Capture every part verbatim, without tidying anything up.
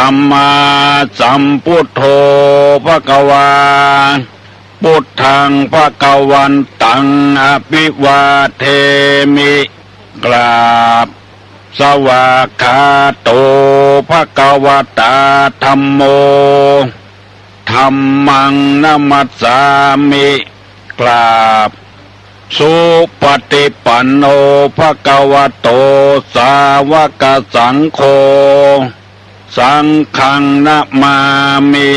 สัมมาสัมพุทโธ ภะคะวา พุทธัง ภะคะวันตัง อะภิวาเทมิ กราบ สวากขาโต ภะคะวะตา ธัมโม ธัมมัง นะมัสสามิ กราบ สุปะติปันโน ภะคะวะโต สาวะกะสังโฆ สังฆัง นะมามิ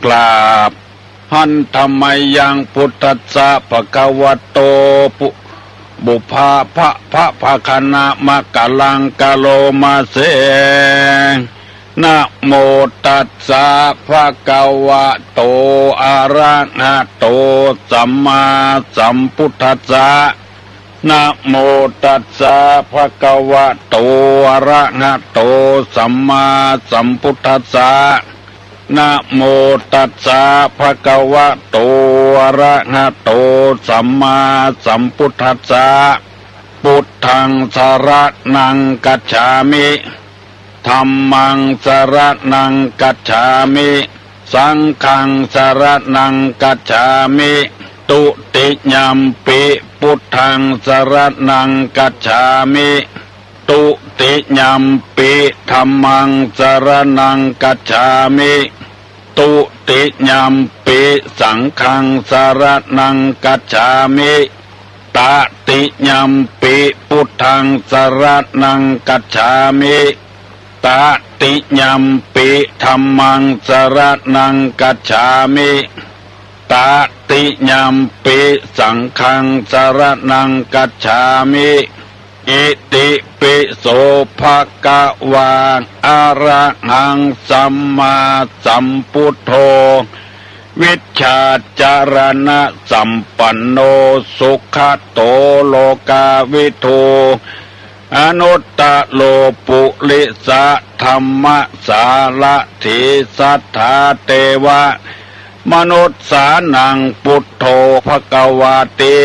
กราบ หันธะมะยัง พุทธัสสะ ภะคะวะโต ปุ บุพพะ ภะ ภะ ภะคะนะมะกะลัง กะโรมะเส นะโมตัสสะ ภะคะวะโต อะระหะโต สัมมาสัมพุทธัสสะ นะโมตัสสะ ภะคะวะโต อะระหะโต สัมมาสัมพุทธัสสะ นะโมตัสสะ ภะคะวะโต อะระหะโต สัมมาสัมพุทธัสสะ พุทธัง สะระณัง กัจฉามิ ธัมมัง สะระณัง กัจฉามิ สังฆัง สะระณัง กัจฉามิ ตุติยัมปิ พุทธัง สะระณัง กัจฉามิ ตุติยัมปิ ธัมมัง สะระณัง กัจฉามิ ตุติยัมปิ สังฆัง สะระณัง กัจฉามิ ตะติยัมปิ พุทธัง สะระณัง กัจฉามิ ตะติยัมปิ ธัมมัง สะระณัง กัจฉามิ ตะติยัมปิ สังฆัง สะระณัง กัจฉามิ อิติปิโส ภะคะวา อะระหัง สัมมาสัมพุทโธ วิชชาจะรณะสัมปันโน สุขะโต โลกาวิทู อนุตตะโร ปุริสะธัมมะสารถี สัทธาเตวะ มนุสสานัง ปุทโธ ภะคะวาติ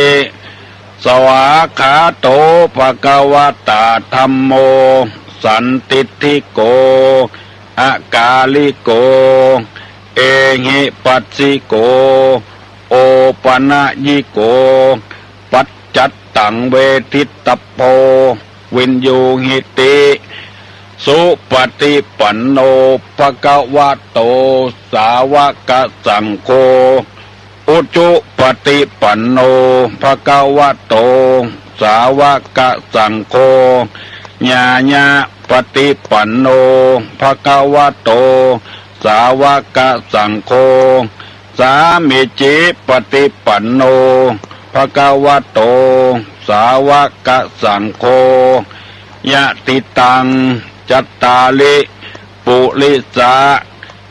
สวากขาโต ภะคะวะตา ธัมโม สันทิฏฐิโก อะกาลิโก เอหิปัสสิโก โอปะนะยิโก ปัจจัตตัง เวทิตตัพโพ วิญญูหิติ สุปะติปันโน ภะคะวะโต สาวะกะสังโฆ อุจุปะติปันโน ภะคะวะโต สาวะกะสังโฆ ญาญะปะติปันโน ภะคะวะโต สาวะกะสังโฆ สามีจิปะติปันโน ภะคะวะโต สาวะกะสังโฆ ยะติตัง จัตตาริ ปุริสา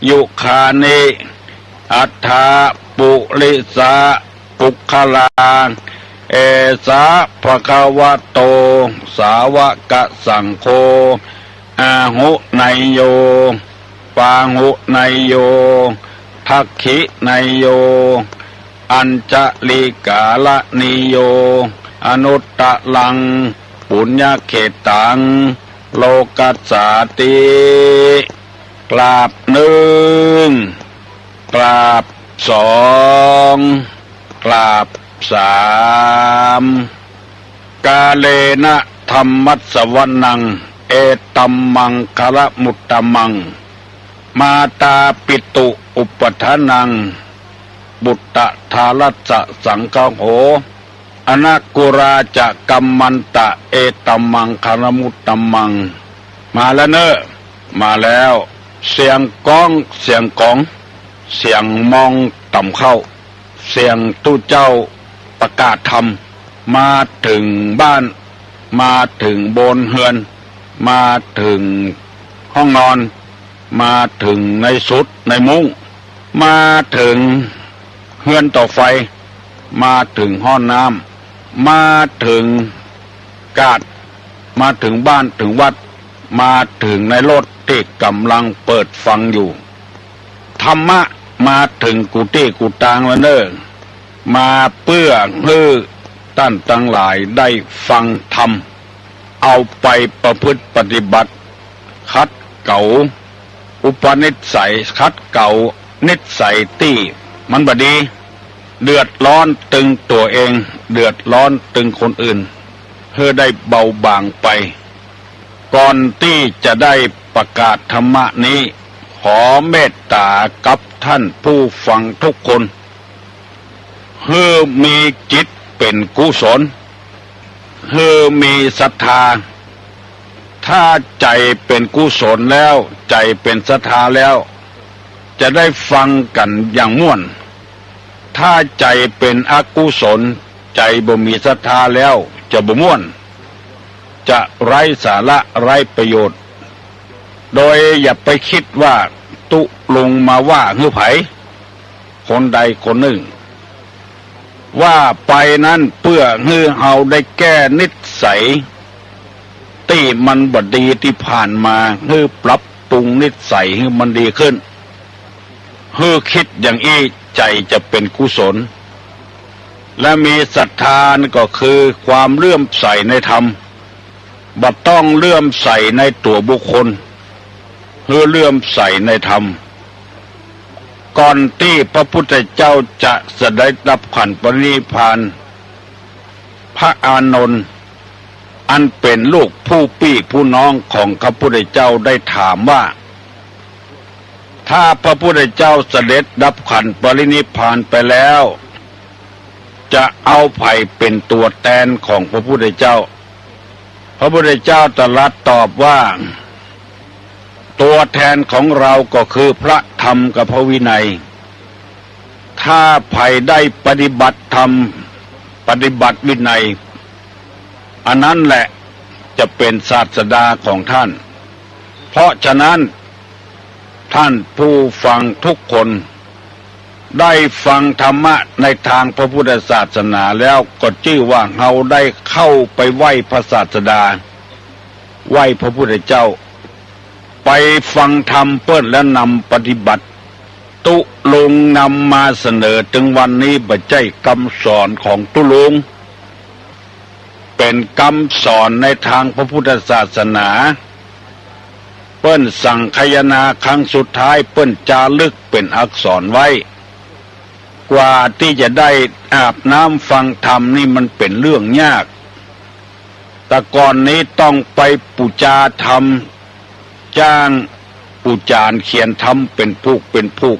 ยุคานิ อัฏฐะ ปุริสาปุคคลา เอสะ ภะคะวะโต สาวะกะสังโฆ อาหุเนยโย ปาหุเนยโย ทักขิเนยโย อัญชลีกาละนีโย อนุตตะรัง ปุญญะเขตัง โลกัสสาติ กราบนึ่ง กราบสอง กราบสาม กาเลนะธัมมัสสวนัง เอตัมมังคะละมุตตะมัง มาตาปิตุอุปัฏฐานัง ปุตตะทารัสสะสังคะโห อนะกุราจะกัมมันตะ เอตัมมังคะละมุตตะมัง มาแล้วเน่อ มาแล้ว เสียงก้อง เสียงก๋อง เสียงมองต่ำเข้า เสียงตุ๊เจ้าประกาศธรรม มาเถิงบ้าน มาเถิงบนเฮือน มาเถิงห้องนอน มาเถิงในสุดในมุ้ง มาเถิงเฮือนต่อไฟ มาเถิงห้องน้ำ มาเถิงกาด มาเถิงบ้านเถิงวัด มาเถิงในรถตี้ก่ำลังเปิดฟังอยู่ ธรรมะมาเถิงกู้ตี้กู้ตางแล้วเน่อ มาเปื้อหื้อต้านตังหลายได้ฟังธรรม เอาไปประพฤติปฏิบัติ ขัดเกลา อุปนิสัย ขัดเกลานิสัยตี้มันบ่ดี เดือดร้อนตึงตั๋วเอง เดือดร้อนตึงคนอื่น หื้อได้เบาบางไป ก่อนตี้จะได้ประกาศธรรมะนี้ ขอเมตตากับท่านผู้ฟังทุกคน หื้อมีจิตเป๋นกุศล หื้อมีศรัทธา ถ้าใจ๋เป๋นกุศลแล้ว ใจ๋เป๋นศรัทธาแล้ว จะได้ฟังกั๋นอย่างม่วน ถ้าใจ๋เป๋นอกุศล ใจ๋บ่มีศรัทธาแล้ว จะบ่ม่วน จะไร้สาระไร้ประโยชน์ โดยอย่าไปกึ๊ดว่าตุ๊ลุงมาว่าหื้อใผ คนใดคนนึ่ง ว่าไปนั้นเปื้อหื้อเฮาได้แก้นิสัยตี้มันบ่ดีตี้ผ่านมา หื้อปรับปรุงนิสัยหื้อมันดีขึ้น หื้อกึ๊ดอย่างอี้ใจ๋จะเป๋นกุศล และมีศรัทธาก็คือความเลื่อมใสในธรรม บ่ต้องเลื่อมใสในตั๋วบุคคล หื้อเลื่อมใสในธรรม ก่อนตี้พระพุทธเจ้าจะเสด็จดับขันธปรินิพพาน พระอานนท์อันเป๋นลูกผู้ปี้ผู้น้องของพระพุทธเจ้าได้ถามว่า ถ้าพระพุทธเจ้าเสด็จดับขันธปรินิพพานไปแล้ว จะเอาใผเป๋นตั๋วแตนของพระพุทธเจ้า พระพุทธเจ้าตรัสตอบว่า ตั๋วแตนของเฮาก็คือพระธรรมกับพระวินัย ถ้าใผได้ปฏิบัติธรรม ปฏิบัติวินัย อันนั้นแหละจะเป๋นศาสดาของต้าน เพราะฉะนั้น ต้านผู้ฟังทุกคน ได้ฟังธรรมะในตางพระพุทธศาสนาแล้ว ก็จื้อว่าเฮาได้เข้าไปไหว้พระศาสดา ไหว้พระพุทธเจ้า ไปฟังธรรมเปิ้นแล้วนำปฏิบัติ ตุ๊ลุงนำมาเสนอเถิงวันนี้บ่ใจ้กำสอนของตุ๊ลุง เป๋นกำสอนในตางพระพุทธศาสนา เปิ้นสังคายนาครั้งสุดท้าย เปิ้นจารึกเป๋นอักษรไว้ กว่าตี้จะได้อาบน้ำฟังธรรมนี่มันเป๋นเรื่องยาก แต่ก่อนนี้ต้องไปปู๋จาธรรม จ้างปู่จ๋ารเขียนธรรมเป๋นผูกเป๋นผูก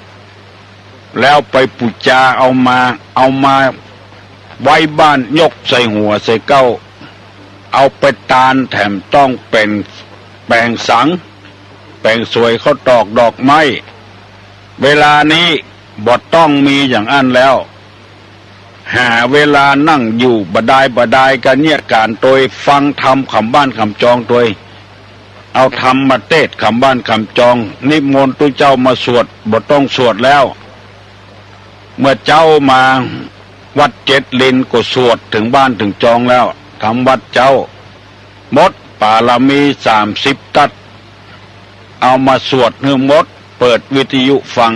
แล้วไปปู๋จาเอามา เอามาไว้บ้านยกใส่หัวใส่เก๊า เอาไปตานแถมต้องแป๋ง แป๋งสัง แป๋งสวยข้าวตอกดอกไม้ เวลานี้บ่ต้องมีอย่างอั้นแล้ว หาเวลานั่งอยู่บ่ดายบ่ดายก็เยียะก๋านโตยฟังธรรมก๋ำบ้านก๋ำจองโตย เอาธรรมมาเตศน์ก๋ำบ้านก๋ำจอง นิมนต์ตุ๊เจ้ามาสวด บ่ต้องสวดแล้ว เมื่อเจ๊ามาวัดเจ็ดลินก็สวดเถิงบ้านเถิงจองแล้ว ธรรมวัดเจ๊า หมดปารมีสามสิบตั๊ด เอามาสวดหื้อหมด เปิดวิทยุฟัง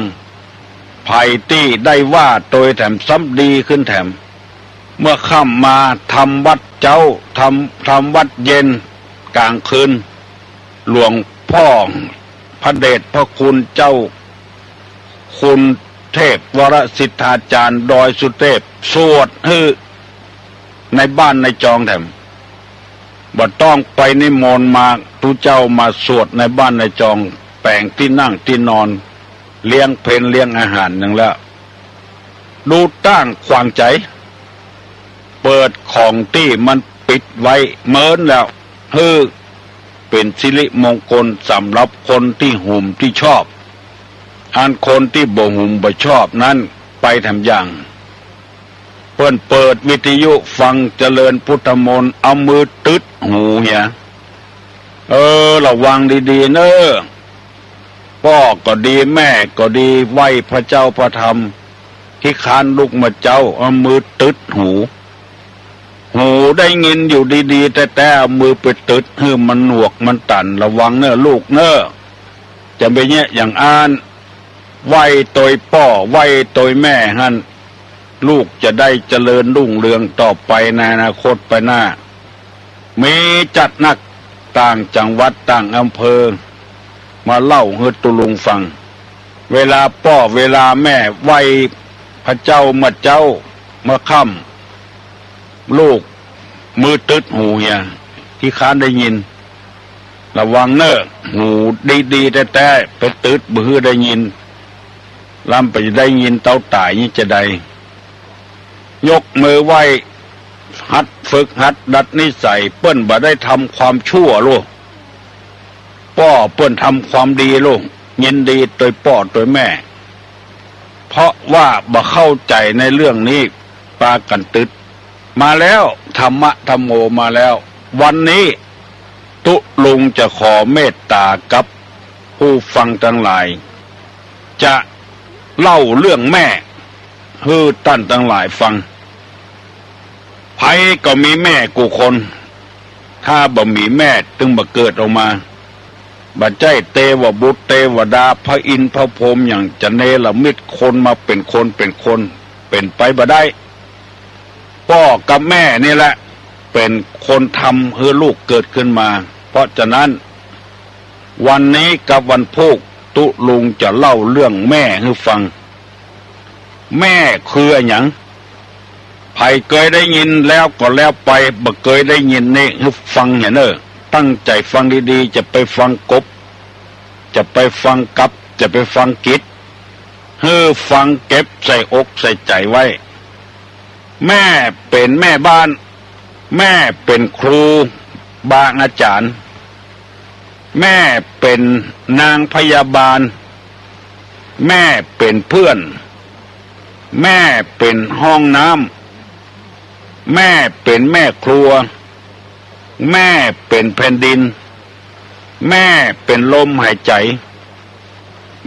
ใผตี้ได้ว่าโตยแถมซ้ำดีขึ้นแถม เมื่อค่ำมาธรรมวัดเจ๊า ธรรม ธรรมวัดเย็น ก๋างคืน หลวงพ่อพระเดชพระคุณเจ้า คุณเทพวรสิทธาจารย์ดอยสุเทพ สวดหื้อในบ้านในจองแถม บ่ต้องไปนิมนต์มา ตุ๊เจ้ามาสวดในบ้านในจอง แป๋งตี้นั่งตี้นอน เลี้ยงเพลเลี้ยงอาหารหยังแล้ว ดูต้านขวางใจ๋ เปิดของตี้มันปิดไว้เมินแล้ว หื้อเป๋นสิริมงคลสำหรับคนตี้หุมตี้ชอบ อันคนตี้บ่หุมบ่ชอบนั้นไปแถมอย่าง เปิ้นเปิดวิทยุฟังเจริญพุทธมนต์ เอามือตึดหูเหีย เออ ระวังดีๆ เน่อ ป้อก็ดี แม่ก็ดี ไหว้พระเจ้าพระธรรม ขี้คร้านลุกมาเจ๊า เอามือตึดหู หูได้ยินอยู่ดีๆ แต๊ๆ เอามือไปตึดหื้อมันหนวกมันตัน ระวังเน่อลูกเน่อ จะไปเยียะอย่างอั้น ไหว้โตยป้อ ไหว้โตยแม่หั้น ลูกจะได้เจริญรุ่งเรืองต่อไปในอนาคตไปหน้า มีจัดนัก ต่างจังหวัดต่างอำเภอ มาเล่าหื้อตุ๊ลุงฟัง เวลาป้อเวลาแม่ไหว้พระเจ้าเมื่อเจ๊า เมื่อค่ำ ลูกมือตึดหูเหีย ขี้ค้านได้ยิน ระวังเน่อ หูดีๆ แต๊ๆ ไปตึดบ่หื้อได้ยิน ลำไปได้ยินเต้าต๋ายนี่จะใด ยกมือไหว้ หัดฝึกหัดดัดนิสัย เปิ้นบ่ได้ทำความชั่วลูก ป้อเปิ้นทำความดีลูก ยินดีตวยป้อตวยแม่ เพราะว่าบ่เข้าใจ๋ในเรื่องนี้ ปากั๋นตึด มาแล้ว ธรรมะธัมโมมาแล้ว วันนี้ตุ๊ลุงจะขอเมตต๋ากับผู้ฟังตังหลาย จะเล่าเรื่องแม่หื้อต้านตังหลายฟัง ใผก็มีแม่กู้คน ถ้าบ่มีแม่ตึงบ่เกิดออกมา บ่ใจ้เตวบุตรเตวดา พระอินทร์พระพรหมอย่างจะเนรมิตคนมาเป๋นคนเป๋นคน เป๋นไปบ่ได้ ป้อกับแม่นี่แหละ เป๋นคนทำหื้อลูกเกิดขึ้นมา เพราะฉะนั้น วันนี้กับวันพูก ตุ๊ลุงจะเล่าเรื่องแม่หื้อฟัง แม่คืออะหยัง ใผเกยได้ยินแล้วก็แล้วไป บ่เกยได้ยินนี่หื้อฟังเหียเน่อ ตั้งใจ๋ฟังดีๆ จะไปฟังกบ จะไปฟังกับ จะไปฟังกิจ หื้อฟังเก็บใส่อกใส่ใจ๋ไว้ แม่เป๋นแม่บ้าน แม่เป๋นครูบาอาจ๋ารย์ แม่เป๋นนางพยาบาล แม่เป๋นเพื่อน แม่เป๋นห้องน้ำ แม่เป๋นแม่ครัว แม่เป๋นแผ่นดิน แม่เป๋นลมหายใจ๋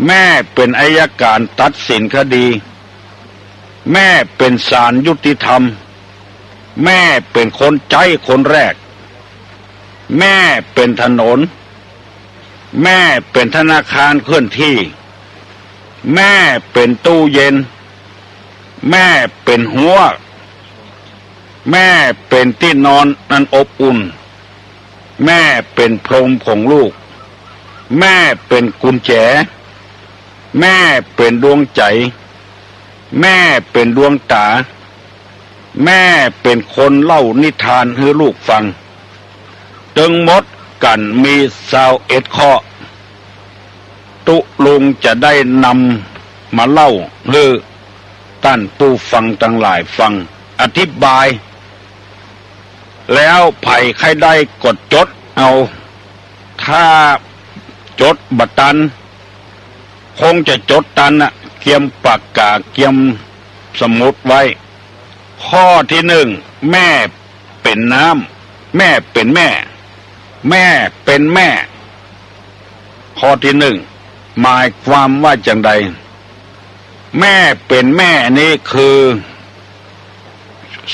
แม่เป๋นอัยก๋ารตัดสินคดี แม่เป๋นศาลยุติธรรม แม่เป๋นคนใจ๊คนแรก แม่เป๋นถนน แม่เป๋นธนาคารเคลื่อนที่ แม่เป๋นตู้เย็น แม่เป๋นฮั้ว แม่เป๋นตี้นอนอันอบอุ่น แม่เป๋นพรมของลูก แม่เป๋นกุญแจ แม่เป๋นดวงใจ๋ แม่เป๋นดวงต๋า แม่เป๋นคนเล่านิทานหื้อลูกฟัง ตึงหมดกั๋นมีซาวเอ็ดข้อ ตุ๊ลุงจะได้นำมาเล่าหื้อต้านผู้ฟังตังหลายฟัง อธิบาย แล้วใผใค่ได้ก็จดเอา ถ้าจดบ่ตัน คงจะจดตันน่ะ เกียมปากก๋า เกียมสมุดไว้ ข้อตี้นึ่ง แม่เป๋นน้ำ แม่เป๋นแม่ แม่เป๋นแม่ ข้อตี้นึ่ง หมายความว่าจั่งใด แม่เป๋นแม่นี้คือ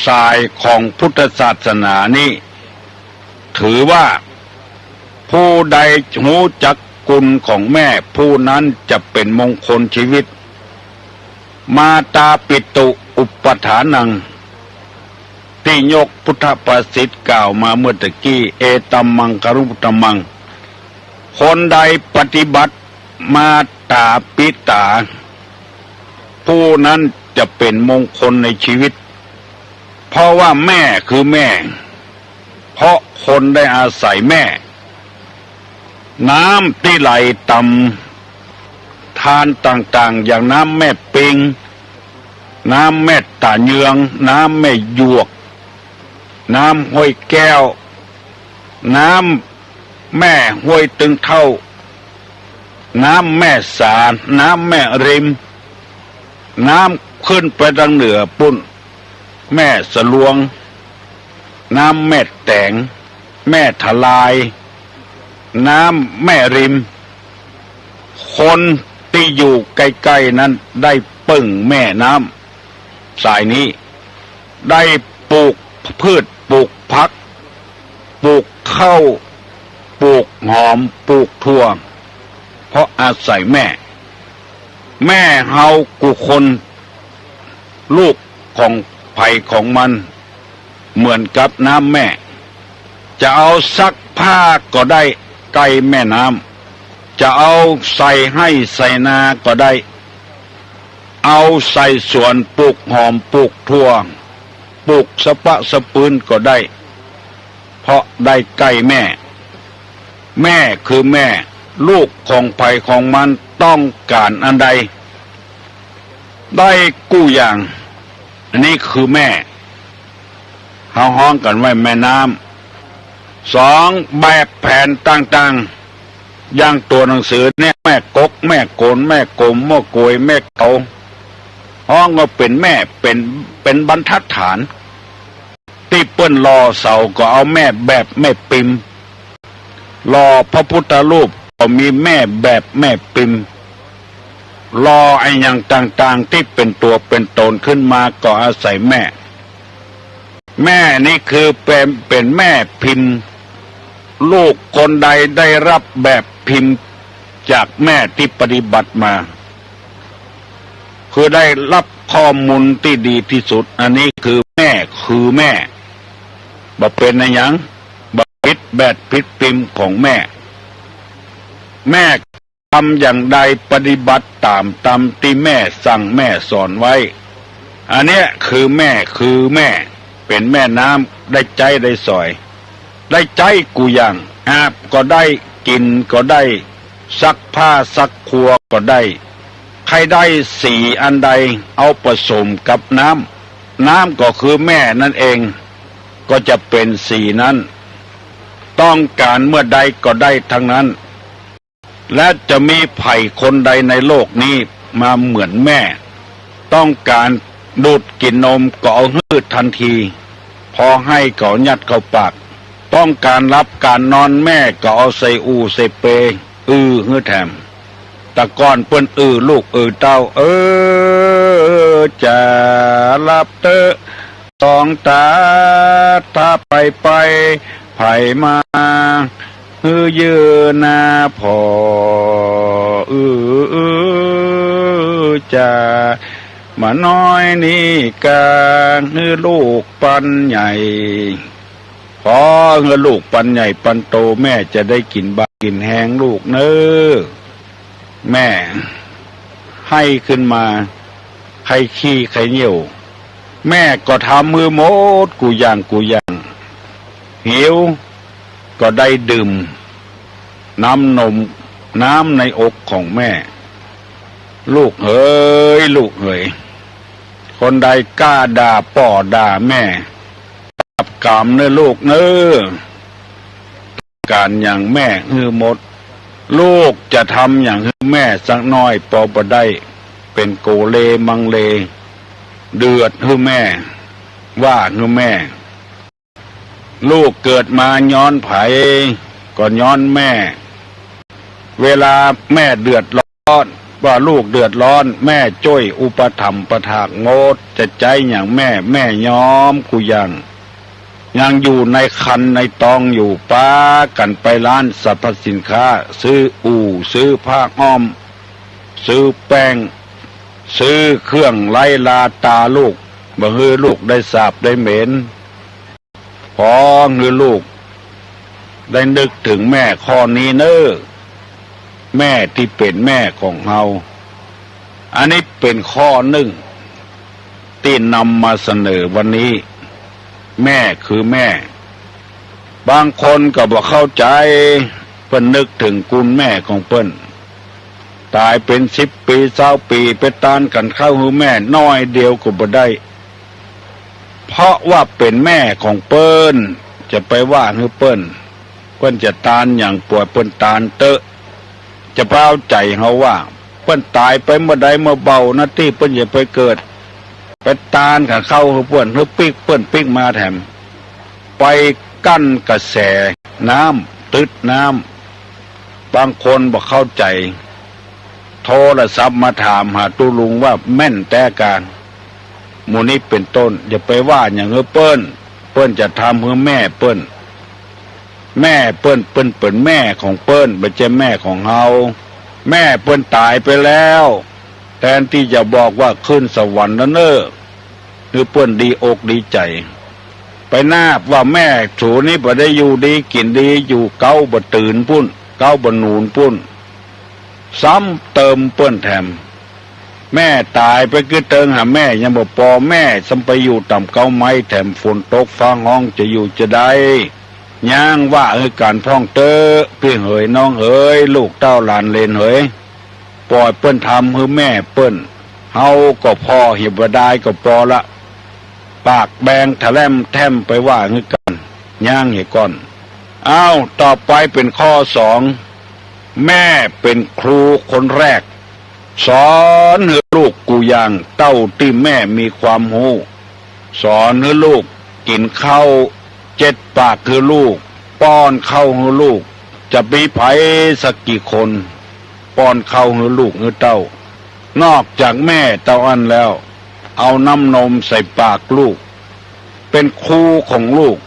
สายของพุทธศาสนานี้ ถือว่า ผู้ใดฮู้จักคุณของแม่ ผู้นั้นจะเป๋นมงคลชีวิต มาตาปิตุอุปัฏฐานัง ตี้ยกพุทธภาษิตกล่าวมาเมื่อตะกี้ เอตัมมังคารุตตมัง คนใดปฏิบัติมาตาปิตา ผู้นั้นจะเป๋นมงคลในชีวิต เพราะว่าแม่คือแม่ เพราะคนได้อาศัยแม่ น้ำตี้ไหลต๋ามธารต่างๆ อย่างน้ำแม่ปิง น้ำแม่ตาเยือง น้ำแม่หยวก น้ำห้วยแก้ว น้ำแม่ห้วยตึงเถ้า น้ำแม่สา น้ำแม่ริม น้ำขึ้นไปตางเหนือปู๊น แม่สะลวง น้ำแม่แต๋ง แม่ทะลาย น้ำแม่ริม คนตี้อยู่ใก้ๆ นั้นได้เปิ้งแม่น้ำสายนี้ ได้ปลูกพืชปลูกผัก ปลูกข้าว ปลูกหอม ปลูกถั่ว เพราะอาศัยแม่ แม่เฮากู้คน ลูกของใผของมัน เหมือนกับน้ำแม่ จะเอาซักผ้าก็ได้ใก้แม่น้ จะเอาใส่ไฮ่ใส่นาก็ได้ เอาใส่สวนปลูกหอมปลูกถั่ว ปลูกสะปะสะปืนก็ได้ เพราะได้ใก้แม่ แม่คือแม่ ลูกของใผของมันต้องก๋านอันใด ได้กู้อย่าง อันนี้คือแม่ เฮาฮ้องกั๋นว่าแม่น้ำ สอง แบบแผนต่างๆ อย่างตั๋วหนังสือเนี่ย แม่กก แม่โก๋น แม่ก๋ม แม่ก๋วย แม่เก๋า ฮ้องว่าเป๋นแม่ เป๋น เป๋นบรรทัดฐาน ตี้เปิ้นหล่อเสาก็เอาแม่แบบแม่ปิม หล่อพระพุทธรูปก็มีแม่แบบแม่ปิม หล่ออะหยังต่างๆ ตี้เป๋นตั๋วเป๋นต๋นขึ้นมาก็อาศัยแม่ แม่นี้คือเป๋น เป๋นแม่พิมพ์ ลูกคนใดได้ฮับแบบพิมพ์จากแม่ตี้ปฏิบัติมา คือได้ฮับข้อมูลตี้ดีตี้สุด อันนี้คือแม่ คือแม่ บ่เป๋นอะหยัง บ่ผิดแบบผิดพิมพ์ของแม่ แม่ ทำอย่างใดปฏิบัติต๋ามตามตี้แม่สั่งแม่สอนไว้ อันเนี้ยคือแม่ คือแม่ เป๋นแม่น้ำ ได้ใจ๊ได้สอย ได้ใจ๊กู้อย่าง อาบก็ได้ กิ๋นก็ได้ ซักผ้าซักครัวก็ได้ ใค่ได้สีอันใดเอาผสมกับน้ำ น้ำก็คือแม่นั้นเอง ก็จะเป๋นสีนั้น ต้องก๋านเมื่อใดก็ได้ทั้งนั้น และจะมีใผคนใดในโลกนี้มาเหมือนแม่ ต้องก๋านดูดกิ๋นนมก็เอาหื้อตันที พอไห้ก็เอายัดเข้าปาก ต้องก๋านหลับก๋านนอนแม่ก็เอาใส่อู่ใส่เป อื้อหื้อแถม แต่ก่อนเปิ้นอื้อลูกอื้อเต้า เออ จ๋าหลับเต๊อะ สองต๋า ถ้าไปไป ใผมา หื้อเยื่อหน้าผ่อ เออ เออ จ๋า หมาน้อยนี่กา หื้อลูกปันใหญ่ ผ่อหื้อลูกปันใหญ่ปันโต แม่จะได้กิ๋นบางกิ๋นแฮงลูกเน้อ แม่ ไห้ขึ้นมา ใค่ขี้ใค่เยี่ยว แม่ก็ทำหื้อหมดกู้อย่างกู้อย่าง หิวก็ได้ดื่มน้ำนม น้ำในอกของแม่ ลูกเหย ลูกเหย คนใดกล้าด่าป้อด่าแม่ บาปก๋รรมเน้อลูกเน้อ ก๋านอย่างแม่หื้อหมด ลูกจะทำอย่างหื้อแม่สักน้อยก็บ่ได้ เป๋นโกเลมังเล เดือดหื้อแม่ ว่าหื้อแม่ ลูกเกิดมาย้อนใผ ก็ย้อนแม่ เวลาแม่เดือดร้อน ว่าลูกเดือดร้อน แม่จ้วยอุปถัมภ์ประถากหมด จะใจ๊อย่างแม่ แม่ยอมกู้อย่าง ยังอยู่ในครรภ์ในตองอยู่ ปากั๋นไปร้านสรรพสินค้า ซื้ออู่ ซื้อผ้าอ้อม ซื้อแป้ง ซื้อเครื่องไร้ราตาลูก บ่หื้อลูกได้สาบได้เหม็น ผ่อหื้อลูกได้นึกเถิงแม่ข้อนี้เน้อ แม่ตี้เป๋นแม่ของเฮา อันนี้เป๋นข้อนึ่งตี้นำมาเสนอวันนี้ แม่คือแม่ บางคนก็บ่เข้าใจ๋ เปิ้นนึกเถิงคุณแม่ของเปิ้น ต๋ายเป๋นสิบปี๋ซาวปี๋ ไปตานกั๋นข้าวหื้อแม่น้อยเดียวก็บ่ได้ เพราะว่าเป๋นแม่ของเปิ้น จะไปว่าหื้อเปิ้น เปิ้นจะตานอย่างป่วยเปิ้นตานเต๊อะ จะไปเอาใจ๋เฮาว่า เปิ้นต๋ายไปเมื่อใดเมื่อเบานะตี้เปิ้นจะไปเกิด ไปตานกั๋นข้าวหื้อเปิ้น หื้อปิ๊กเปิ้นปิ๊กมาแถม ไปกั้นกระแสน้ำ ตึดน้ำ บางคนบ่เข้าใจ๋ โทรศัพท์มาถามหาตุ๊ลุงว่าแม่นแต๊กา หมู่นี้เป๋นต้น อย่าไปว่าอย่างหื้อเปิ้น เปิ้นจะทำหื้อแม่เปิ้น แม่เปิ้น เปิ้นเป๋นแม่ของเปิ้น บ่ใจ้แม่ของเฮา แม่เปิ้นต๋ายไปแล้ว แทนตี้จะบอกว่าขึ้นสวรรค์แล้วเน้อ หื้อเปิ้นดีอกดีใจ๋ ไปนาบว่าแม่สูนี้บ่ได้อยู่ดีกิ๋นดี อยู่เก๊าบ่ตื่นปุ้น เก๊าบ่หนุนปุ้น ซ้ำเติมเปิ้นแถม แม่ต๋ายไปกึ๊ดเติงหาแม่ยังบ่ปอ แม่ซ้ำไปอยู่ต่ำเก๊าไม้แถม ฝนตกฟ้าฮ้องจะอยู่จะใด ย้างว่าหื้อกั๋นพ่องเต๊อะ ปี้เหยน้องเหย ลูกเต้าหลานเหลนเหย ป่อยเปิ้นทำหื้อแม่เปิ้น เฮาก็ผ่อ เหียบ่ดายก็ปอละ ปากแบงทะแล่มแท่มไปว่าหื้อกั๋น ย้างเหียก่อน อ้าว ต่อไปเป๋นข้อสอง แม่เป๋นครูคนแรก สอนหื้อลูกกู้อย่างเต้าตี้แม่มีความฮู้ สอนหื้อลูกกิ๋นข้าวเจ็ดปากหื้อลูก ป้อนข้าวหื้อลูก จะมีใผสักกี่คน ป้อนข้าวหื้อลูกหื้อเต้า นอกจากแม่เต้าอั้นแล้ว เอาน้ำนมใส่ปากลูก เป๋นครูของลูก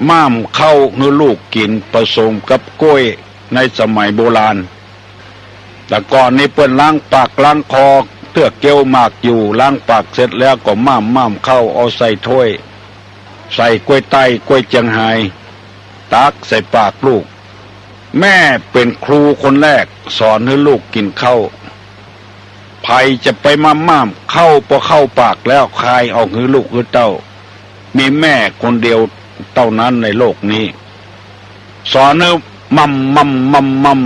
ม่ามข้าวหื้อลูกกิ๋นผสมกับกล้วยในสมัยโบราณ แต่ก่อนนี้เปิ้นล้างปากล้างคอ เตื้อเกี้ยวหมากอยู่ ล้างปากเสร็จแล้วก็ม่ามม่ามข้าวเอาใส่ถ้วย ใส่กล้วยไต้กล้วยเจียงฮาย ตักใส่ปากลูก แม่เป๋นครูคนแรก สอนหื้อลูกกิ๋นข้าว ใผจะไปม่ามม่ามข้าว ปอเข้าปากแล้วคายออกหื้อลูกหื้อเต้า มีแม่คนเดียวเต้านั้นในโลกนี้ สอนหื้อม่ามม่ามม่ามม่าม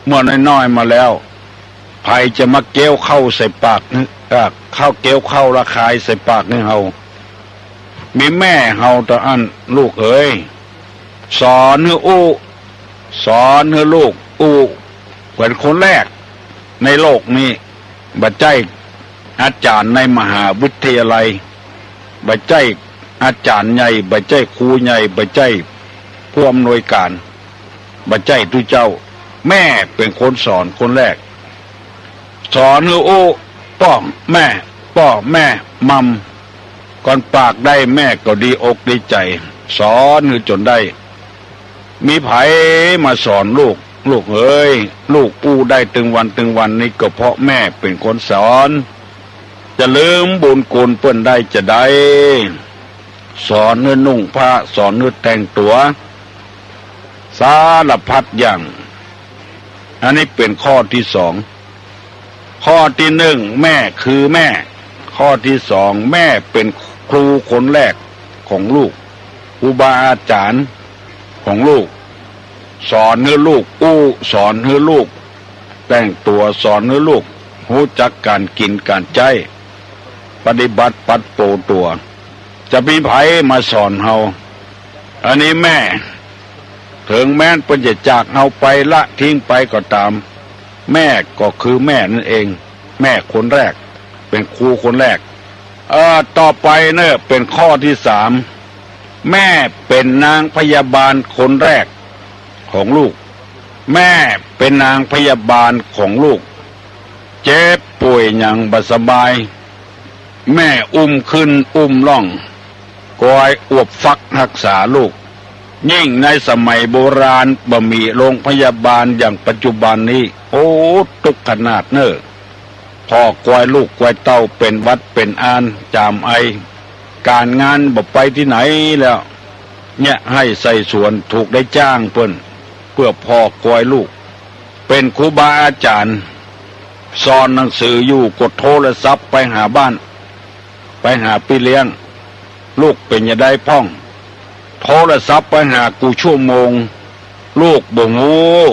เมื่อน้อยๆ มาแล้ว ใผจะมาเกี้ยวข้าวใส่ปากหื้อ เอ่อ ข้าวเกี้ยวข้าวละคายใส่ปากหื้อเฮา มีแม่เฮาเต้าอั้นลูกเอ๋ย สอนหื้ออู้ สอนหื้อลูกอู้ เป๋นคนแรกในโลกนี้ บ่ใจ้อาจ๋ารย์ในมหาวิทยาลัย บ่ใจ้อาจ๋ารย์ใหญ่ บ่ใจ้ครูใหญ่ บ่ใจ้ผู้อำนวยก๋าน บ่ใจ้ตุ๊เจ้า แม่เป๋นคนสอนคนแรก สอนหื้ออู้ ป้อแม่ ป้อแม่ม่าม ก่อนปากได้แม่ก็ดีอกดีใจ๋ สอนหื้อจ๋นได้ มีใผมาสอนลูก ลูกเอ๋ย ลูกอู้ได้ตึงวันตึงวันนี้ก็เพราะแม่เป๋นคนสอน จะลืมบุญคุณเปิ้นได้จาใด สอนหื้อนุ่งผ้า สอนหื้อแต่งตั๋ว สารพัดอย่าง อันนี้เป๋นข้อตี้สอง ข้อตี้นึ่ง แม่คือแม่ ข้อตี้สอง แม่เป๋นครูคนแรกของลูก ครูบาอาจ๋ารย์ของลูก สอนหื้อลูกอู้ สอนหื้อลูกแต่งตั๋ว สอนหื้อลูกฮู้จักก๋านกิ๋นก๋านใจ๊ ปฏิบัติปัดโป๋ตั๋ว จะมีใผมาสอนเฮา อันนี้แม่ เถิงแม้นเปิ้นจะจากเฮาไปละทิ้งไปก็ต๋าม แม่ก็คือแม่นั้นเอง แม่คนแรก เป๋นครูคนแรก เอ่อ ต่อไปเน่อ เป๋นข้อตี้สาม แม่เป๋นนางพยาบาลคนแรกของลูก แม่เป๋นนางพยาบาลของลูก เจ็บป่วยหยังบ่สบาย แม่อุ้มขึ้นอุ้มล่อง กอยอวบฟักฮักษาลูก ยิ่งในสมัยโบราณบ่มีโรงพยาบาลอย่างปัจจุบันนี้ โอ้ ตุ๊กข์ขนาดเน่อ พ่อกอยลูกกอยเต้าเป๋นหวัดเป๋นอาน จ๋ามไอ ก๋านงานบ่ไปตี้ไหนแล้ว เยียะไฮ่ใส่สวน ถูกได้จ้างเปิ้น เปื้อพ่อกอยลูก เป๋นครูบาอาจ๋ารย์ สอนหนังสืออยู่ก็โทรศัพท์ไปหาบ้าน ไปหาปี้เลี้ยง ลูกเป๋นจาใดพ่อง โทรศัพท์ไปหากู้ชั่วโมง ลูกบ่ฮู้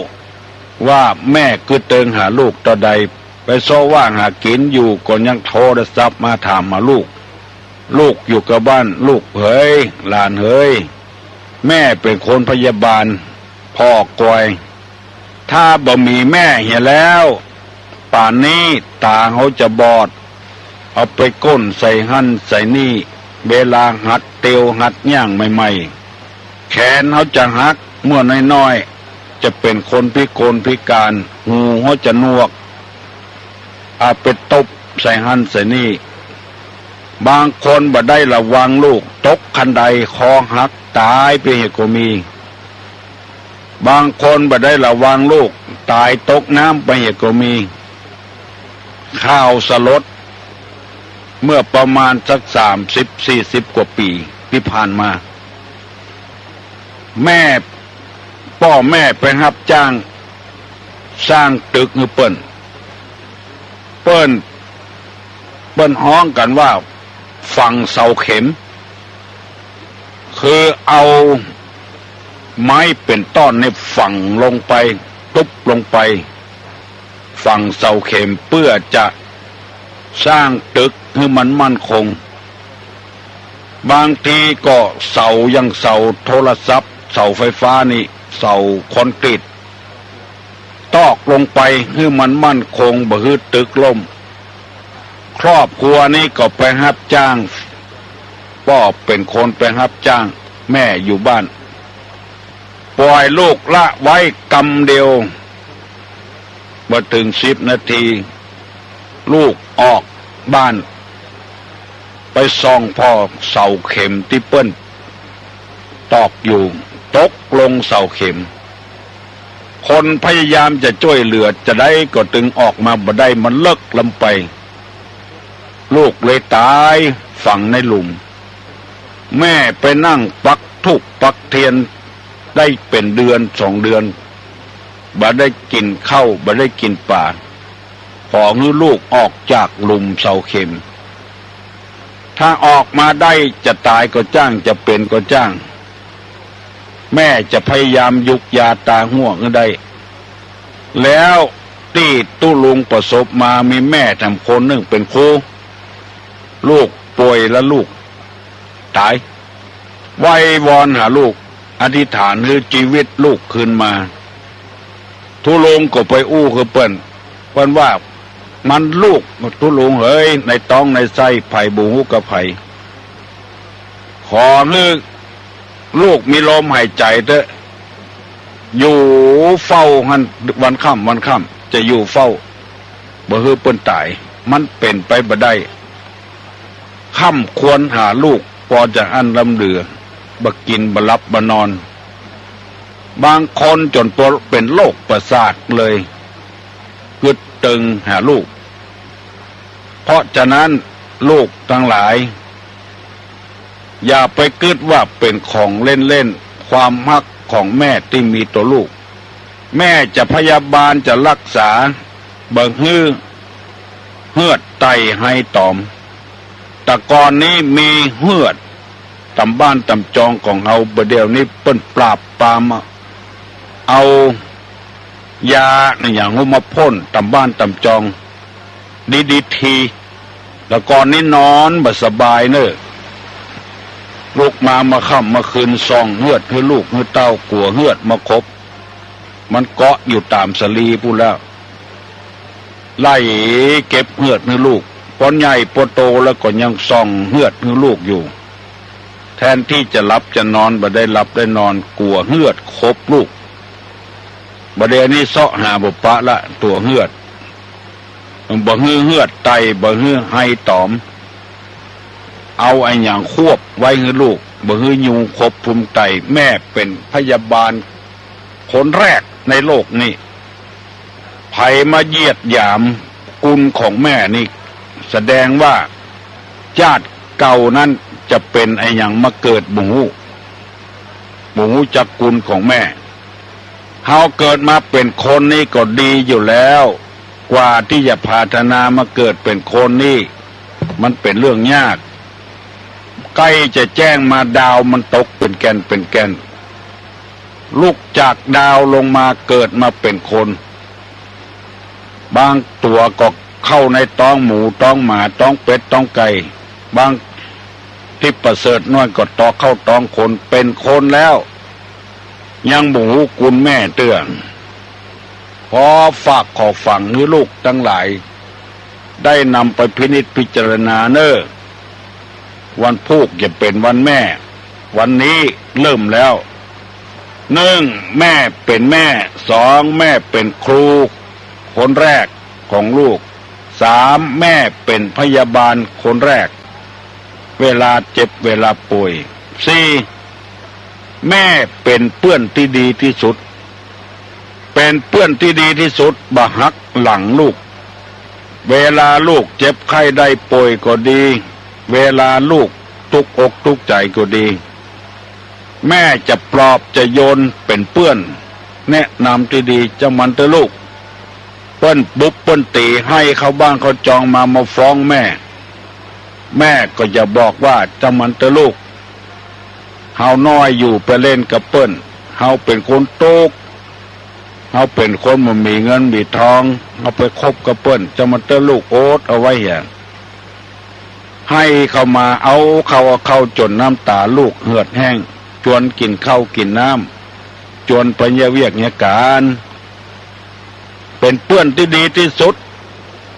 ว่าแม่กึ๊ดเติงหาลูกเต้าใด ไปเซาะว่าหากิ๋นอยู่ก็ยังโทรศัพท์มาถามหาลูก ลูกอยู่กับบ้าน ลูกเหย หลานเหย แม่เป๋นคนพยาบาล พ่อกอย ถ้าบ่มีแม่เหียแล้ว ป่านนี้ต๋าเฮาจะบอด เอาไปก้นใส่หั้นใส่นี่ เวลาหัดเตียวหัดย่างใหม่ๆ แขนเฮาจะหัก เมื่อน้อยๆ จะเป๋นคนพิกลพิก๋าน หูเฮาจะหนวก เอาไปตบใส่หั้นใส่นี่ บางคนบ่ได้ระวังลูก ตกคันไดคอหักต๋ายไปเหียก็มี บางคนบ่ได้ระวังลูก ต๋ายตกน้ำไปเหียก็มี ข่าวสลด เมื่อประมาณสักสามสิบสี่สิบกว่าปี๋ตี้ผ่านมา แม่ ป้อแม่ไปฮับจ้าง สร้างตึกหื้อเปิ้น เปิ้น เปิ้นฮ้องกั๋นว่าฝังเสาเข็ม คือเอาไม้เป๋นต้อนนี่ฝังลงไป ตุ๊บลงไป ฝังเสาเข็มเปื้อจะสร้างตึกหื้อมันมั่นคง บางทีก็เสาอย่างเสาโทรศัพท์ เสาไฟฟ้านี่ เสาคอนกรีต ตอกลงไปหื้อมันมั่นคง บ่หื้อตึกล่ม ครอบครัวนี้ก็ไปฮับจ้าง ป้อเป๋นคนไปฮับจ้าง แม่อยู่บ้าน ป่อยลูกละไว้กำเดียว บ่เถิงสิบนาที ลูกออกบ้าน ไปส่องผ่อเสาเข็มตี้เปิ้นตอกอยู่ ตกลงเสาเข็ม คนพยายามจะจ้วยเหลือจาใดก็ตึงออกมาบ่ได้ มันเลิกล้ำไป ลูกเลยต๋ายฝังในหลุม แม่ไปนั่งปักธูปปักเตียนได้เป๋นเดือนสองเดือน บ่ได้กิ๋นข้าว บ่ได้กิ๋นป๋า ขอหื้อลูกออกจากหลุมเสาเข็ม ถ้าออกมาได้จะต๋ายก็จ้าง จะเป๋นก็จ้าง แม่จะพยายามยุกยาต๋าฮั้วหื้อได้ แล้วตี้ตุ๊ลุงประสบมามีแม่แถมคนนึ่งเป๋นครู ลูกป่วยแล้วลูกต๋าย ไหว้วอนหาลูก อธิษฐานหื้อจีวิตลูกคืนมา ตุ๊ลุงก็ไปอู้หื้อเปิ้น เปิ้นว่ามันลูก ตุ๊ลุงเหย ในต๊องในไส้ใผบ่ฮู้กับใผ ขอหื้อลูกมีลมหายใจ๋เต๊อะ อยู่เฝ้าหั้นวันค่ำวันค่ำ จะอยู่เฝ้า บ่หื้อเปิ้นต๋าย มันเป๋นไปบ่ได้ ค่ำควรหาลูก ปอจะอั้นล้ำเหลือ บ่กิ๋นบ่หลับบ่นอน บางคนจ๋นตัวเป๋นโรคประสาทเลย กึ๊ดเติงหาลูก เพราะฉะนั้นลูกตังหลาย อย่าไปกึ๊ดว่าเป๋นของเล่นๆ ความฮักของแม่ตี้มีต่อลูก แม่จะพยาบาลจะรักษา บ่หื้อเฮือดไตไฮต๋อม แต่ก่อนนี้มีเฮือดต๋ามบ้านต๋ามจองของเฮา บ่าเดี่ยวนี้เปิ้นปราบปราม เอายาอะหยังฮู้มาพ่นต๋ามบ้านต๋ามจอง ดีดีที แต่ก่อนนี้นอนบ่สบายเน่อ ลุกมาเมื่อค่ำเมื่อคืนส่องเฮือดหื้อลูกหื้อเต้า กั๋วเฮือดมาขบ มันเกาะอยู่ต๋ามสะหลีปู้นแล้ว ไล่เก็บเฮือดหื้อลูก ปอใหญ่ปอโตแล้วก็ยังส่องเฮือดหื้อลูกอยู่ แทนตี้จะหลับจะนอนบ่ได้หลับได้นอน กั๋วเฮือดขบลูก บ่าเดี่ยวนี้เซาะหาบ่ปะละตั๋วเฮือด บ่หื้อเฮือดไต บ่หื้อไฮต๋อม เอาอะหยังควบไว้หื้อลูก บ่หื้อยุงขบพุงไต แม่เป๋นพยาบาลคนแรกในโลกนี้ ใผมาเหยียดหยามกุณของแม่นี่ แสดงว่าจาติเก่านั้นจะเป๋นอะหยังมาเกิดบ่ฮู้ บ่ฮู้จักกุณของแม่ เฮาเกิดมาเป๋นคนนี่ก็ดีอยู่แล้ว กว่าตี้จะผาถนามาเกิดเป๋นคนนี่ มันเป๋นเรื่องยาก ใก้จะแจ้งมาดาวมันตกเป๋นแก่นเป๋นแก่น ลุกจากดาวลงมาเกิดมาเป๋นคน บางตั๋วก็เข้าในต๊องหมูต๊องหมาต๊องเป็ดต๊องไก่ บางตี้ประเสริฐน้อยก็ตกเข้าต๊องคน เป๋นคนแล้ว ยังบ่ฮู้กุณแม่เตื้อ ขอฝากขอฝังหื้อลูกตังหลาย ได้นำไปพินิจพิจารณาเน่อ วันพูกจะเป๋นวันแม่ วันนี้เริ่มแล้ว นึ่ง แม่เป๋นแม่ สอง แม่เป๋นครูคนแรกของลูก สาม แม่เป๋นพยาบาลคนแรก เวลาเจ็บเวลาป่วย สี่ แม่เป๋นเปื้อนตี้ดีตี้สุด เป๋นเปื้อนตี้ดีตี้สุด บ่หักหลังลูก เวลาลูกเจ็บไข้ได้ป่วยก็ดี เวลาลูกตุ๊กอกตุ๊กใจ๋ก็ดี แม่จะปลอบจะโยนเป๋นเปื้อน แนะนำตี้ดีเจ้ามันเต๊อะลูก เปิ้นปุ๊บเปิ้นตี๋ ไห้เข้าบ้านเข้าจองมา มาฟ้องแม่ แม่ก็จะบอกว่า จ้างมันเต๊อะลูก เฮาน้อยอยู่ไปเล่นกับเปิ้น เฮาเป๋นคนตุ๊กข์ เฮาเป๋นคนบ่มีเงินมีทอง เฮาไปคบกับเปิ้น จ้างมันเต๊อะลูก อดเอาไว้เหีย ไห้เข้ามา เอาเข้า เอาเข้าจ๋นน้ำต๋าลูกเหือดแห้ง จวนกิ๋นข้าวกิ๋นน้ำ จวนไปเยียะเวียกเยียะก๋าน เป๋นเปื้อนตี้ดีตี้สุด